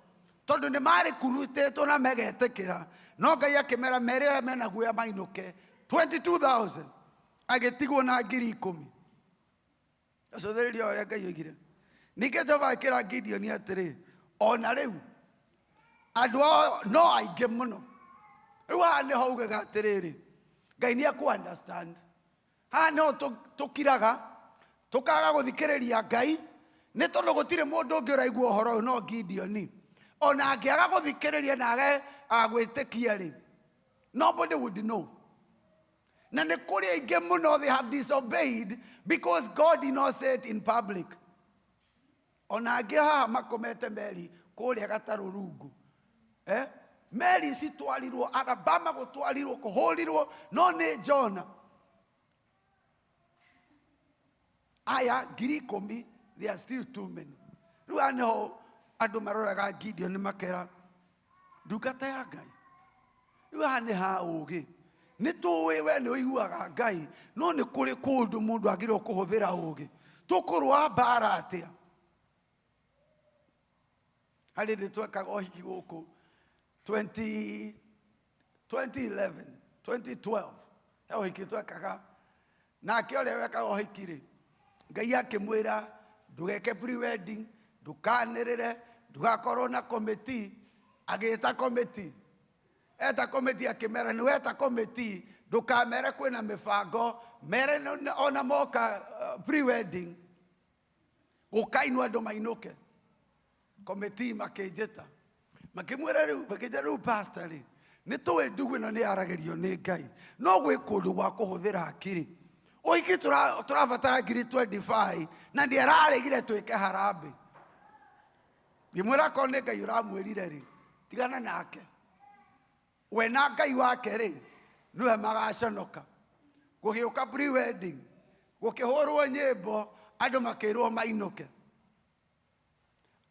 tondũ nĩ marĩ kurutĩtwo na megetĩkĩra, no Ngai akĩmera mere arĩa mena guoya mainũke. 22,000, agĩtigwo na 10,000. Acũthĩrĩria ũrĩa Ngai oigire. Ningĩ Jehova akĩra Gideoni atĩrĩ, ona rĩu andũ ao no aingĩ mũno. Rĩu haha nĩho ugaga atĩrĩrĩ, Ngai nĩ ekũ understand. Haha nĩho tũkiraga tũkaga gũthikĩrĩria Ngai, nĩ tondũ gũtirĩ mũndũ ũngĩ ũraigua ũhoro ũyũ no Gideoni. Ona angĩaga gũthikĩrĩria na age gwĩtĩkia rĩ, nobody would know. Na nĩ kũrĩ aingĩ mũno, they have disobeyed because God did not say it in public. Ona angĩ haha makomete meri kũrĩa gatarũ rungu, eh? Meri citwarirwo Alabama, gũtwarirwo kũhũrirwo, no nĩ Jona. Aya 10,000, they are still too many. Rĩu haha nĩho andũ maroraga Gideon makera ndungata ya Ngai. Rĩu haha nĩ ha ũgĩ, nĩ tũĩ we nĩ ũiguaga Ngai, no nĩ kũrĩ kũndũ mũndũ agĩrĩirwo kũhũthĩra ũgĩ. Tũkũrũa mbara atĩa? Harĩ hĩndĩ twekaga ũhiki gũkũ 20 2011, 2012, he ũhiki twekaga, nake ũrĩa wekaga ũhiki rĩ, Ngai akĩmwĩra ndũgeke pre-wedding, ndũkanĩrĩre, ndũgakorwo na committee. Agĩta committee, eta committee, akĩmera nĩ weta committee, ndũkamere kwĩna mĩbango, mere ona moka pre-wedding gũkainwo andũ mainũke. Committee makĩnjĩta, makĩmwĩra rĩu, makĩnjĩra rĩu, pastor rĩ, nĩ tũĩ ndugu ĩno nĩ yaragĩrio nĩ Ngai, no gwĩ kũndũ gwa kũhũthĩra hakiri. Ũhiki tũrabatara 25,000 na nĩ araregire twĩke harambĩ. Ngĩmwĩra akorwo nĩ Ngai ũramwĩrire rĩ, tigana nake, we na Ngai wake rĩ, nĩwe magaconoka. Gũgĩũka pre-wedding, gũkĩhũrwo nyĩmbo, andũ makĩrwo mainũke.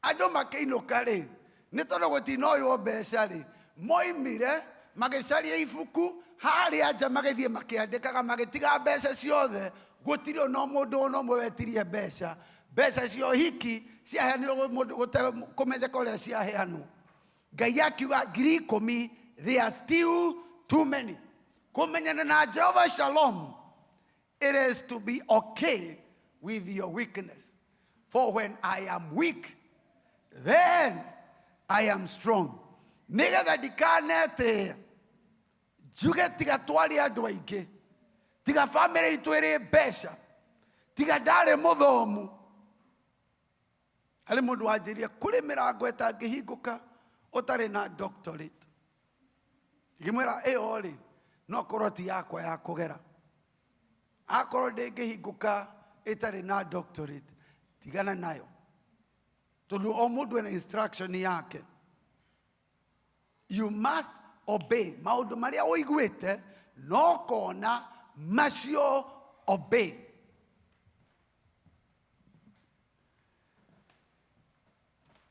Andũ makĩinũka rĩ, nĩ tondũ gũtinoywo mbeca rĩ, moimire magĩcaria ibuku harĩa nja, magĩthiĩ makĩandĩkaga, magĩtiga mbeca ciothe. Gũtirĩ ona mũndũ ona ũmwe wetirie mbeca. Mbeca cia ũhiki ciaheanirwo mũndũ kũmenyeka ũrĩa ciaheanwo. Ngai akiuga 10,000, they are still too many. Kũmenyana na Jehova Shalom, it is to be okay with your weakness, for when I am weak, then I am strong. Nĩgetha ndikanetĩĩa njuge tiga twarĩ andũ aingĩ, tiga bamĩrĩ itũ ĩrĩ mbeca, tiga ndarĩ mũthomu. Harĩ mũndũ wanjĩrire kũrĩ mĩrango ĩtangĩhingũka ũtarĩ na doctorate. Ngĩmwĩra ĩyo rĩ, no korwo ti yakwa ya kũgera. Akorwo ndĩngĩhingũka ĩtarĩ na doctorate, tigana nayo, tondũ o mũndũ ena instruction yake. You must obey maũndũ marĩa ũiguĩte no kona macio, obey.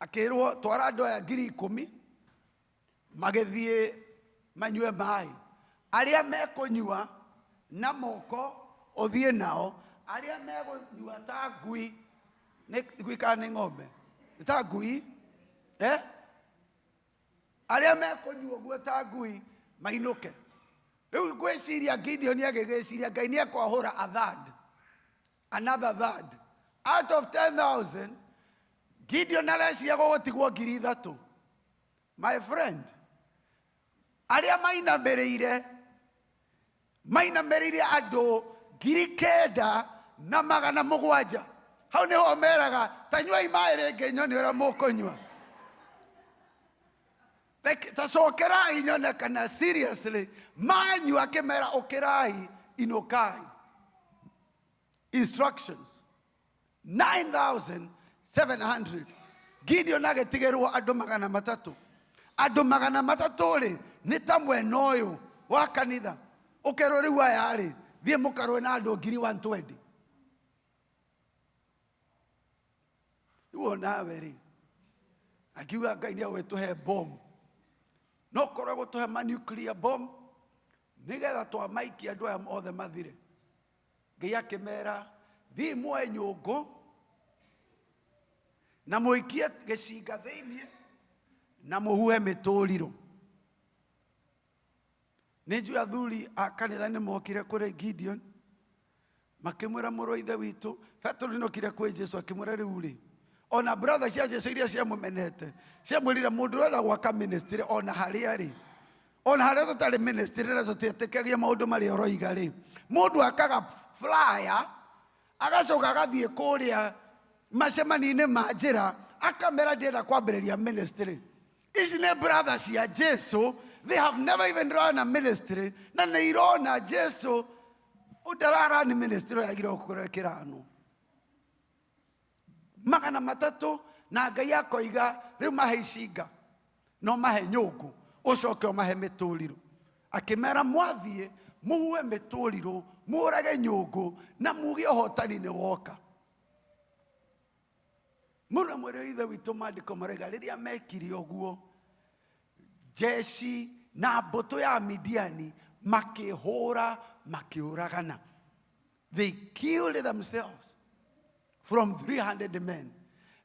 Akĩrwo twara andũ aya 10,000 magĩthiĩ manyue maĩ. Arĩa mekũnyua na moko ũthiĩ nao, arĩa megũnyua ta ngui. Nĩ ngui kana nĩ ng'ombe? Nĩ ta ngui, eh? Arĩa mekũnyua ũguo ta ngui mainũke. Rĩu ngwĩciria Gideon agĩgĩciria Ngai nĩ ekwahũra a third, another third out of 10,000. Gideon areciria gũgũtigwo 3,000. My friend, arĩa mainamĩrĩire andũ 9,700. Hau nĩho meraga ta nyuai maĩ rĩngĩ nyone ũrĩa mũkũnyua. Like, ta cokerai nyone kana seriously manyua. Akĩmera ũkĩrai, inũkai. Instructions 9700. Gideon agĩtigĩrwo andũ 300. Andũ 300 rĩ, nĩ ta mwena ũyũ wa kanitha. Ũkerwo rĩu aya rĩ, thiĩ mũkarũe na andũ ngiri 120. Rĩu onawe rĩ, akiuga Ngai nĩ agwĩtũhe bomb, no korwo gũtũhe ma nuclear bomb nĩgetha twamaikia andũ aya othe mathire. Ngai akĩmera, thiĩ muoe nyũngũ na mũikie gĩcinga thĩiniĩ na mũhuhe mĩtũrirũ. Nĩ njũĩ athuri a kanitha nĩ mokire kũrĩ Gideon makĩmwĩra, mũrũ wa ithe witũ Petero nĩokire kwĩ Jesu akĩmwĩra, rĩu rĩ, ona brother cia Jesu iria ciamũmenete ciamwĩrire, mũndũ ũrenda gwaka ministry ona harĩa rĩ, ona harĩa tũtarĩ ministry na tũtiĩtĩkagia maũndũ marĩa ũroiga rĩ, mũndũ akaga flyer agacoka agathiĩ kũrĩa macemanio-inĩ ma njĩra akamera ndĩrenda kwambĩrĩria ministry. Ici nĩ brother cia Jesu. They have never even run a ministry, na nĩ irona Jesu ndararani ministry yagĩrĩirwo gũkorwo ĩkĩranwo 300. Na Ngai akoiga rĩu mahe icinga, no mahe nyũngũ, ũcoke ũmahe mĩtũrirũ. Akĩmera, mwathiĩ mũhuhe mĩtũrirũ, mũrage nyũngũ na muge ũhotani nĩ woka. Mũno mwĩrĩ wa ithe witũ, maandĩko marauga rĩrĩa mekire ũguo, jeshi na mbũtũ ya Midiani makĩhũra, makĩũragana. They killed themselves from 300 men.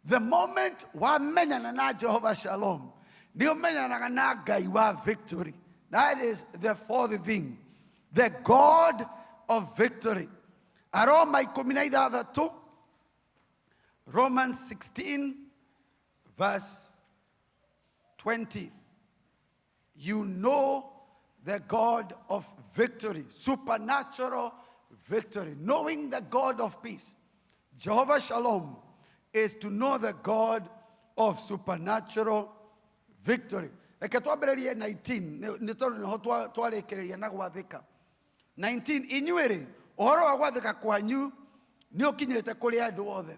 The moment wamenyana na Jehovah Shalom, nĩ ũmenyanaga na Ngai wa victory. That is the fourth thing, the God of victory. Aroma 16, Romans 16 verse 20. You know the God of victory, supernatural victory. Knowing the God of peace. Jehovah Shalom is to know the God of supernatural victory. Reke twambĩrĩrie 19 nĩ tondũ nĩho twarĩkĩrĩria na gwathĩka. 19, inyuĩ rĩ, ũhoro wa gwathĩka kwanyu nĩ ũkinyĩte kũrĩ andũ othe,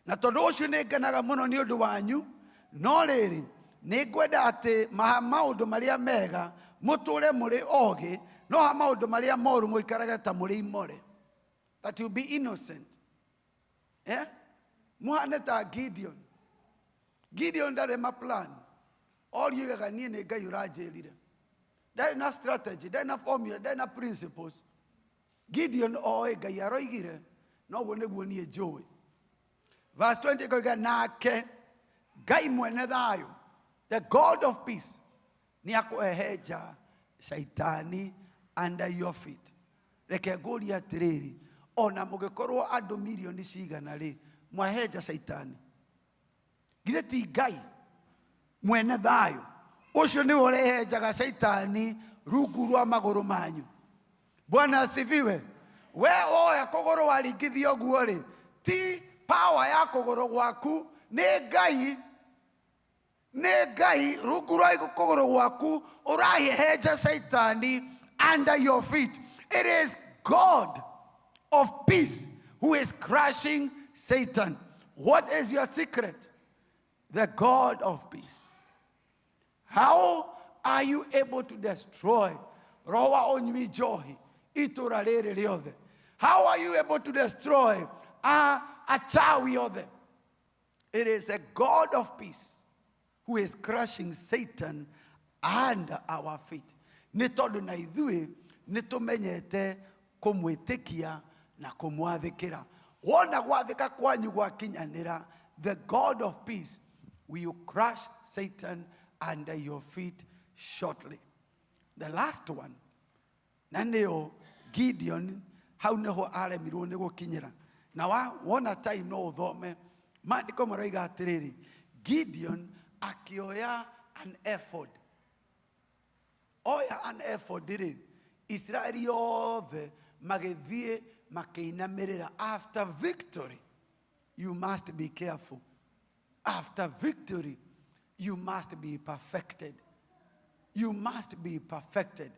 na tondũ ũcio nĩ ngenaga mũno nĩ ũndũ wanyu. No rĩrĩ, nĩ ngwenda atĩ ha maũndũ marĩa mega mũtũũre mũrĩ ogĩ, no ha maũndũ marĩa moru mũikarage ta mũrĩ imore, that you be innocent, eh? Mũhane ta Gideon. Gideon ndarĩ ma plan, oriugaga niĩ nĩ Ngai ũranjĩrire. Ndarĩ na strategy, ndarĩ na formula, ndarĩ na principles. Gideon oĩ Ngai aroigire, noguo nĩguo niĩ njũĩ. Verse 20 ĩkoiga, nake Ngai mwene thayũ, the God of peace, nĩ akũhehenja Shaitani under your feet. Reke ngũrie atĩrĩrĩ, ona mũgĩkorwo andũ milioni cigana rĩ, mwahehenja Shaitani? Githĩ ti Ngai mwene thayũ ũcio nĩwe ũrehenjaga Shaitani rungu rwa magũrũ manyu? Bwana asifiwe. We woya kũgũrũ waringithia ũguo rĩ, ti power ya kũgũrũ gwaku, nĩ Ngai, nĩ Ngai rungu rwa kũgũrũ gwaku ũrahehenja Shaitani under your feet. It is God of peace who is crushing Satan. What is your secret? The God of peace. How are you able to destroy roho wa ũnyui njohi itũra rĩrĩ rĩothe? How are you able to destroy achawi othe? It is a God of peace who is crushing Satan under our feet. Nĩ tondũ na ithuĩ nĩ tũmenyete kũmwĩtĩkia na kũmwathĩkĩra. Wona gwathĩka kwanyu gwakinyanĩra, the God of peace will crush Satan under your feet shortly. The last one, na nĩyo Gideon, hau nĩho aremirwo nĩ gũkinyĩra. Na wa, wona time no ũthome maandĩko maroiga atĩrĩrĩ, Gideon akĩoya an ephod. Oya an ephod rĩ, Isiraeli yothe magĩthiĩ makĩinamĩrĩra. After victory you must be careful. After victory you must be perfected. You must be perfected.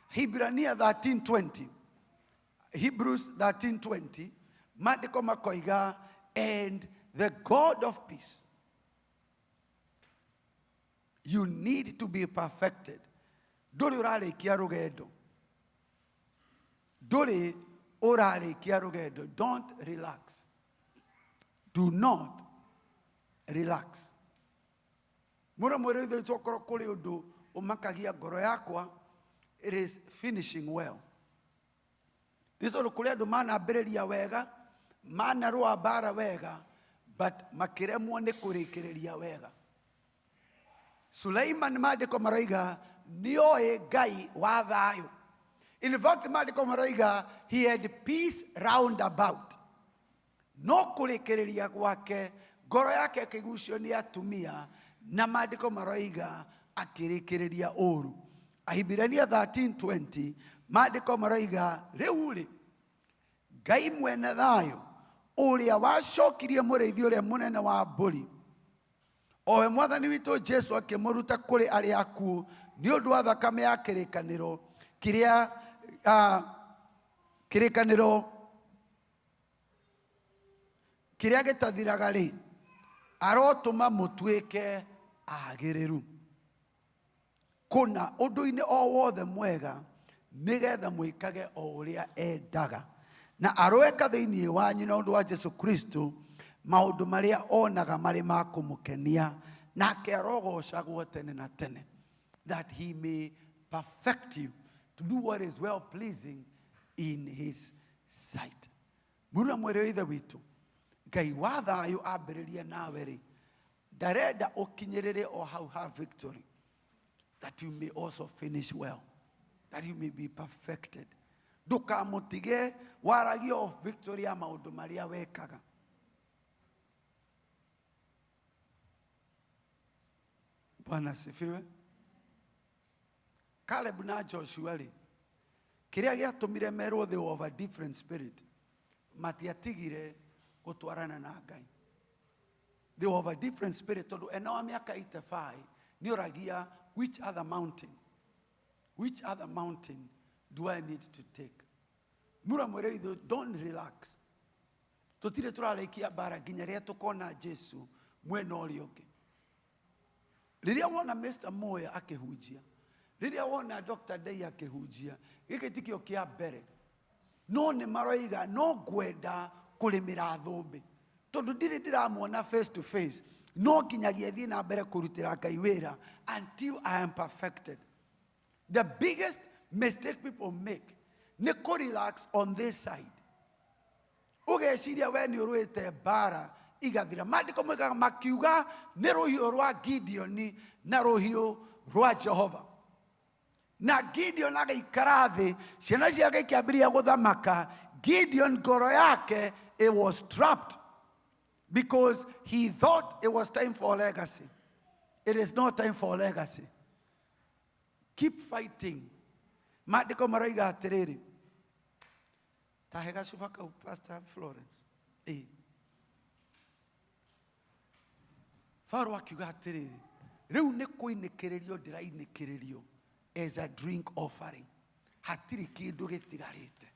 Hibrania 13:20. Hebrews 13:20, maandĩko makoiga, and the God of peace. You need to be perfected. Ndũrĩ ũrarĩkia rũgendo. Ndũrĩ ũrarĩkia rũgendo. Don't relax. Do not relax. Mũno mwĩrĩ ithe witũ, okorwo kũrĩ ũndũ ũmakagia ngoro yakwa, it is finishing well. Nĩ tondũ kũrĩ andũ manambĩrĩria wega, manarũa mbara wega, but makĩremwo nĩ kũrĩkĩrĩria wega. Suleiman, maandĩko maroiga nĩoĩ Ngai wa thayũ. In fact, maandĩko maroiga he had peace round about, no kũrĩkĩrĩria gwake ngoro yake ĩkĩgucio nĩ atumia, na maandĩko maroiga akĩrĩkĩrĩria ũru. Ahibirania 13:20, maandĩko maroiga, rĩu rĩ, Ngai mwene thayũ ũrĩa wacokirie mũrĩithi ũrĩa mũnene wa mbũri, o we Mwathani witũ Jesu, akĩmũruta kũrĩ arĩa akuũ nĩ ũndũ wa thakame ya kĩrĩkanĩro kĩrĩa kĩrĩkanĩro kĩrĩa gĩtathiraga rĩ, arotũma mũtuĩke agĩrĩru kũna ũndũ-inĩ o wothe mwega, nĩgetha mwĩkage o ũrĩa endaga, na aroeka thĩinĩ wanyu na ũndũ wa Jesu Kristo maũndũ marĩa onaga marĩ ma kũmũkenia, nake arogocagwo tene na tene. That he may perfect you to do what is well pleasing in his sight. Mũrũ mwĩrĩ wa ithe witũ, Ngai wa thayũ ambĩrĩria nawe rĩ, ndarenda ũkinyĩrĩre o hau ha victory, that you may also finish well, that you may be perfected. Ndũkamũtige waragia of victory ya maũndũ marĩa wekaga. Bwana asifiwe. Caleb na Joshua rĩ, kĩrĩa gĩatũmire merwo they were of a different spirit, matiatigire gũtwarana na Ngai. They were of a different spirit tondũ ena wa mĩaka 85 nĩ oragia, "Which other mountain, which other mountain do I need to take?" Mũra mwĩrĩ ithu, don't relax. Tũtirĩ tũrarĩkia mbara nginya rĩrĩa tũkona Jesu mwena ũrĩa ũngĩ. Rĩrĩa wona Mr. Moya akĩhunjia, rĩrĩa wona Dr. Dei akĩhunjia, gĩkĩ tikĩo kĩa mbere, no nĩ maroiga no ngwenda kũrĩmĩra thũmbĩ tondũ ndirĩ ndĩramuona face to face, no nginyagia thiĩ na mbere kũrutĩra Ngai wĩra until I am perfected. The biggest mistake people make nĩ kũ relax on this side. Ũgeciria we nĩ ũrũĩte mbara igathira. Maandĩko moigaga makiuga nĩ rũhiũ rwa Gideoni na rũhiũ rwa Jehova, na Gideon agĩikara thĩ, ciana ciake ikĩambĩrĩria gũthamaka. Gideon ngoro yake, it was trapped because he thought it was time for legacy. It is not time for legacy. Keep fighting. Maandĩko maroiga atĩrĩrĩ, tahe gacuba kau, Pastor Florence. Ĩ Farao akiuga atĩrĩrĩ, rĩu nĩ kũinĩkĩrĩrio ndĩrainĩkĩrĩrio as a drink offering, hatirĩ kĩndũ gĩtigarĩte.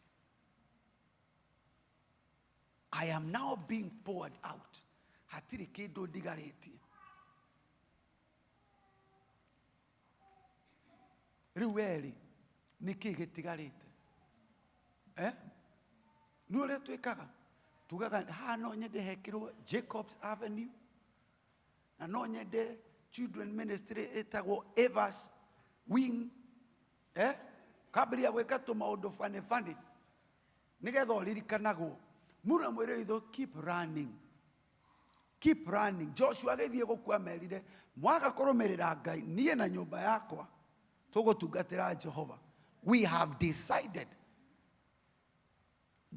I am now being poured out, hatirĩ kĩndũ ndigarĩtie. Rĩu werĩ nĩ kĩ gĩtigarĩte? Eh? Nĩ ũrĩa twĩkaga, tugaga haha no nyende hekĩrwo Jacobs Avenue, na no nyende children ministry ĩtagwo Evas Wing, eh? Kambĩrĩria gwĩka tũmaũndũ bani bani nĩgetha ũririkanagwo. Mũrũ na mwĩrĩ witũ, keep running, keep running. Joshua agĩthiĩ gũkua merire, mwaga kũrũmĩrĩra Ngai, niĩ na nyũmba yakwa tũgũtungatĩra Jehova. We have decided,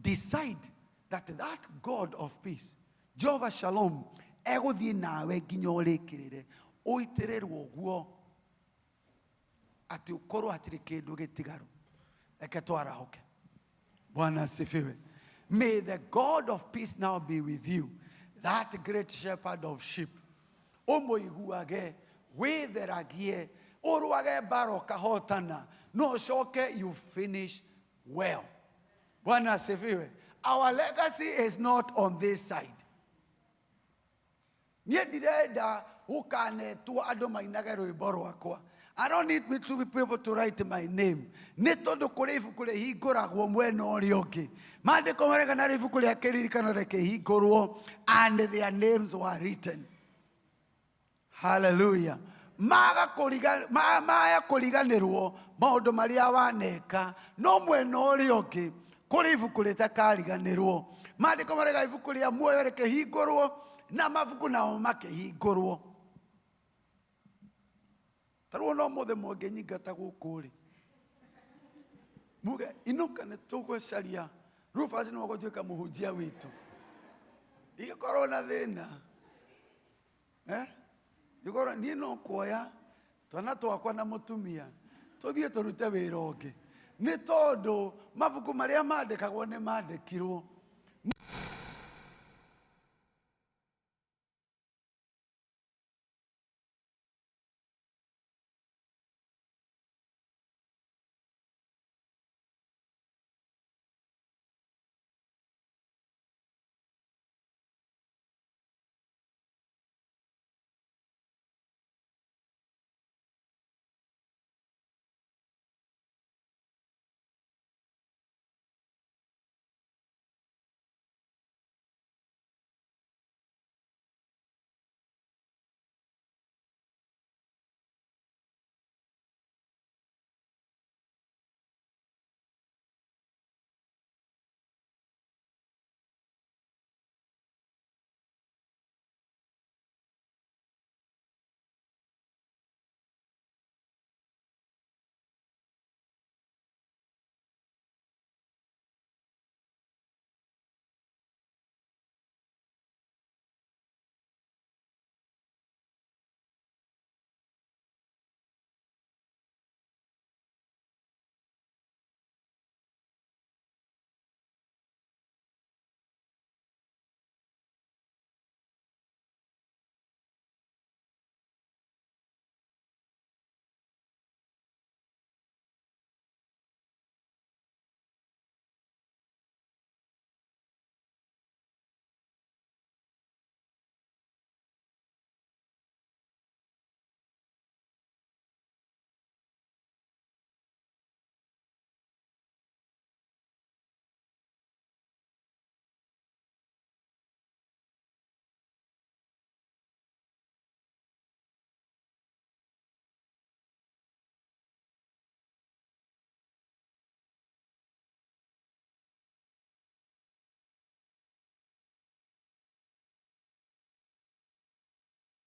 decide that that God of peace, Jehovah Shalom, egũthiĩ nawe nginya ũrĩkĩrĩre, ũitĩrĩrwo ũguo atĩ ũkorwo hatirĩ kĩndũ gĩtigaru. Reke twarahũke. Bwana asifiwe. May the God of peace now be with you, that great shepherd of sheep. Ũmũiguage, wĩtheragie, ũrũage mbara ũkahotana, no ũcoke you finish well. Bwana asifiwe. Our legacy is not on this side. Niĩ ndirenda gũkanetwo andũ mainage rwĩmbo rwakwa. I don't need me to be people to write my name. Nĩ tondũ kũrĩ ibuku rĩhingũragwo mwena ũrĩa ũngĩ. Maandĩko marega na ibuku rĩa kĩririkano rĩkĩhingũrwo, and their names were written. Hallelujah. Maga kũriga maya kũriganĩrwo maũndũ marĩa waneka, no mwena ũrĩa ũngĩ kũrĩ ibuku rĩtakariganĩrwo. Maandĩko marega ibuku rĩa muoyo rĩkĩhingũrwo, na mabuku nao makĩhingũrwo. Tarĩu ona ũmũthĩ mũngĩnyingata gũkũ rĩ, muge inũka, nĩ tũgũcaria Rufus nĩwe ũgũtuĩka mũhunjia witũ, ndigĩkorwo na thĩna, eh? Ndigĩkorwo niĩ no kuoya twana twakwa na mũtumia tũthiĩ tũrute wĩra ũngĩ, nĩ tondũ mabuku marĩa mandĩkagwo nĩ mandĩkirwo.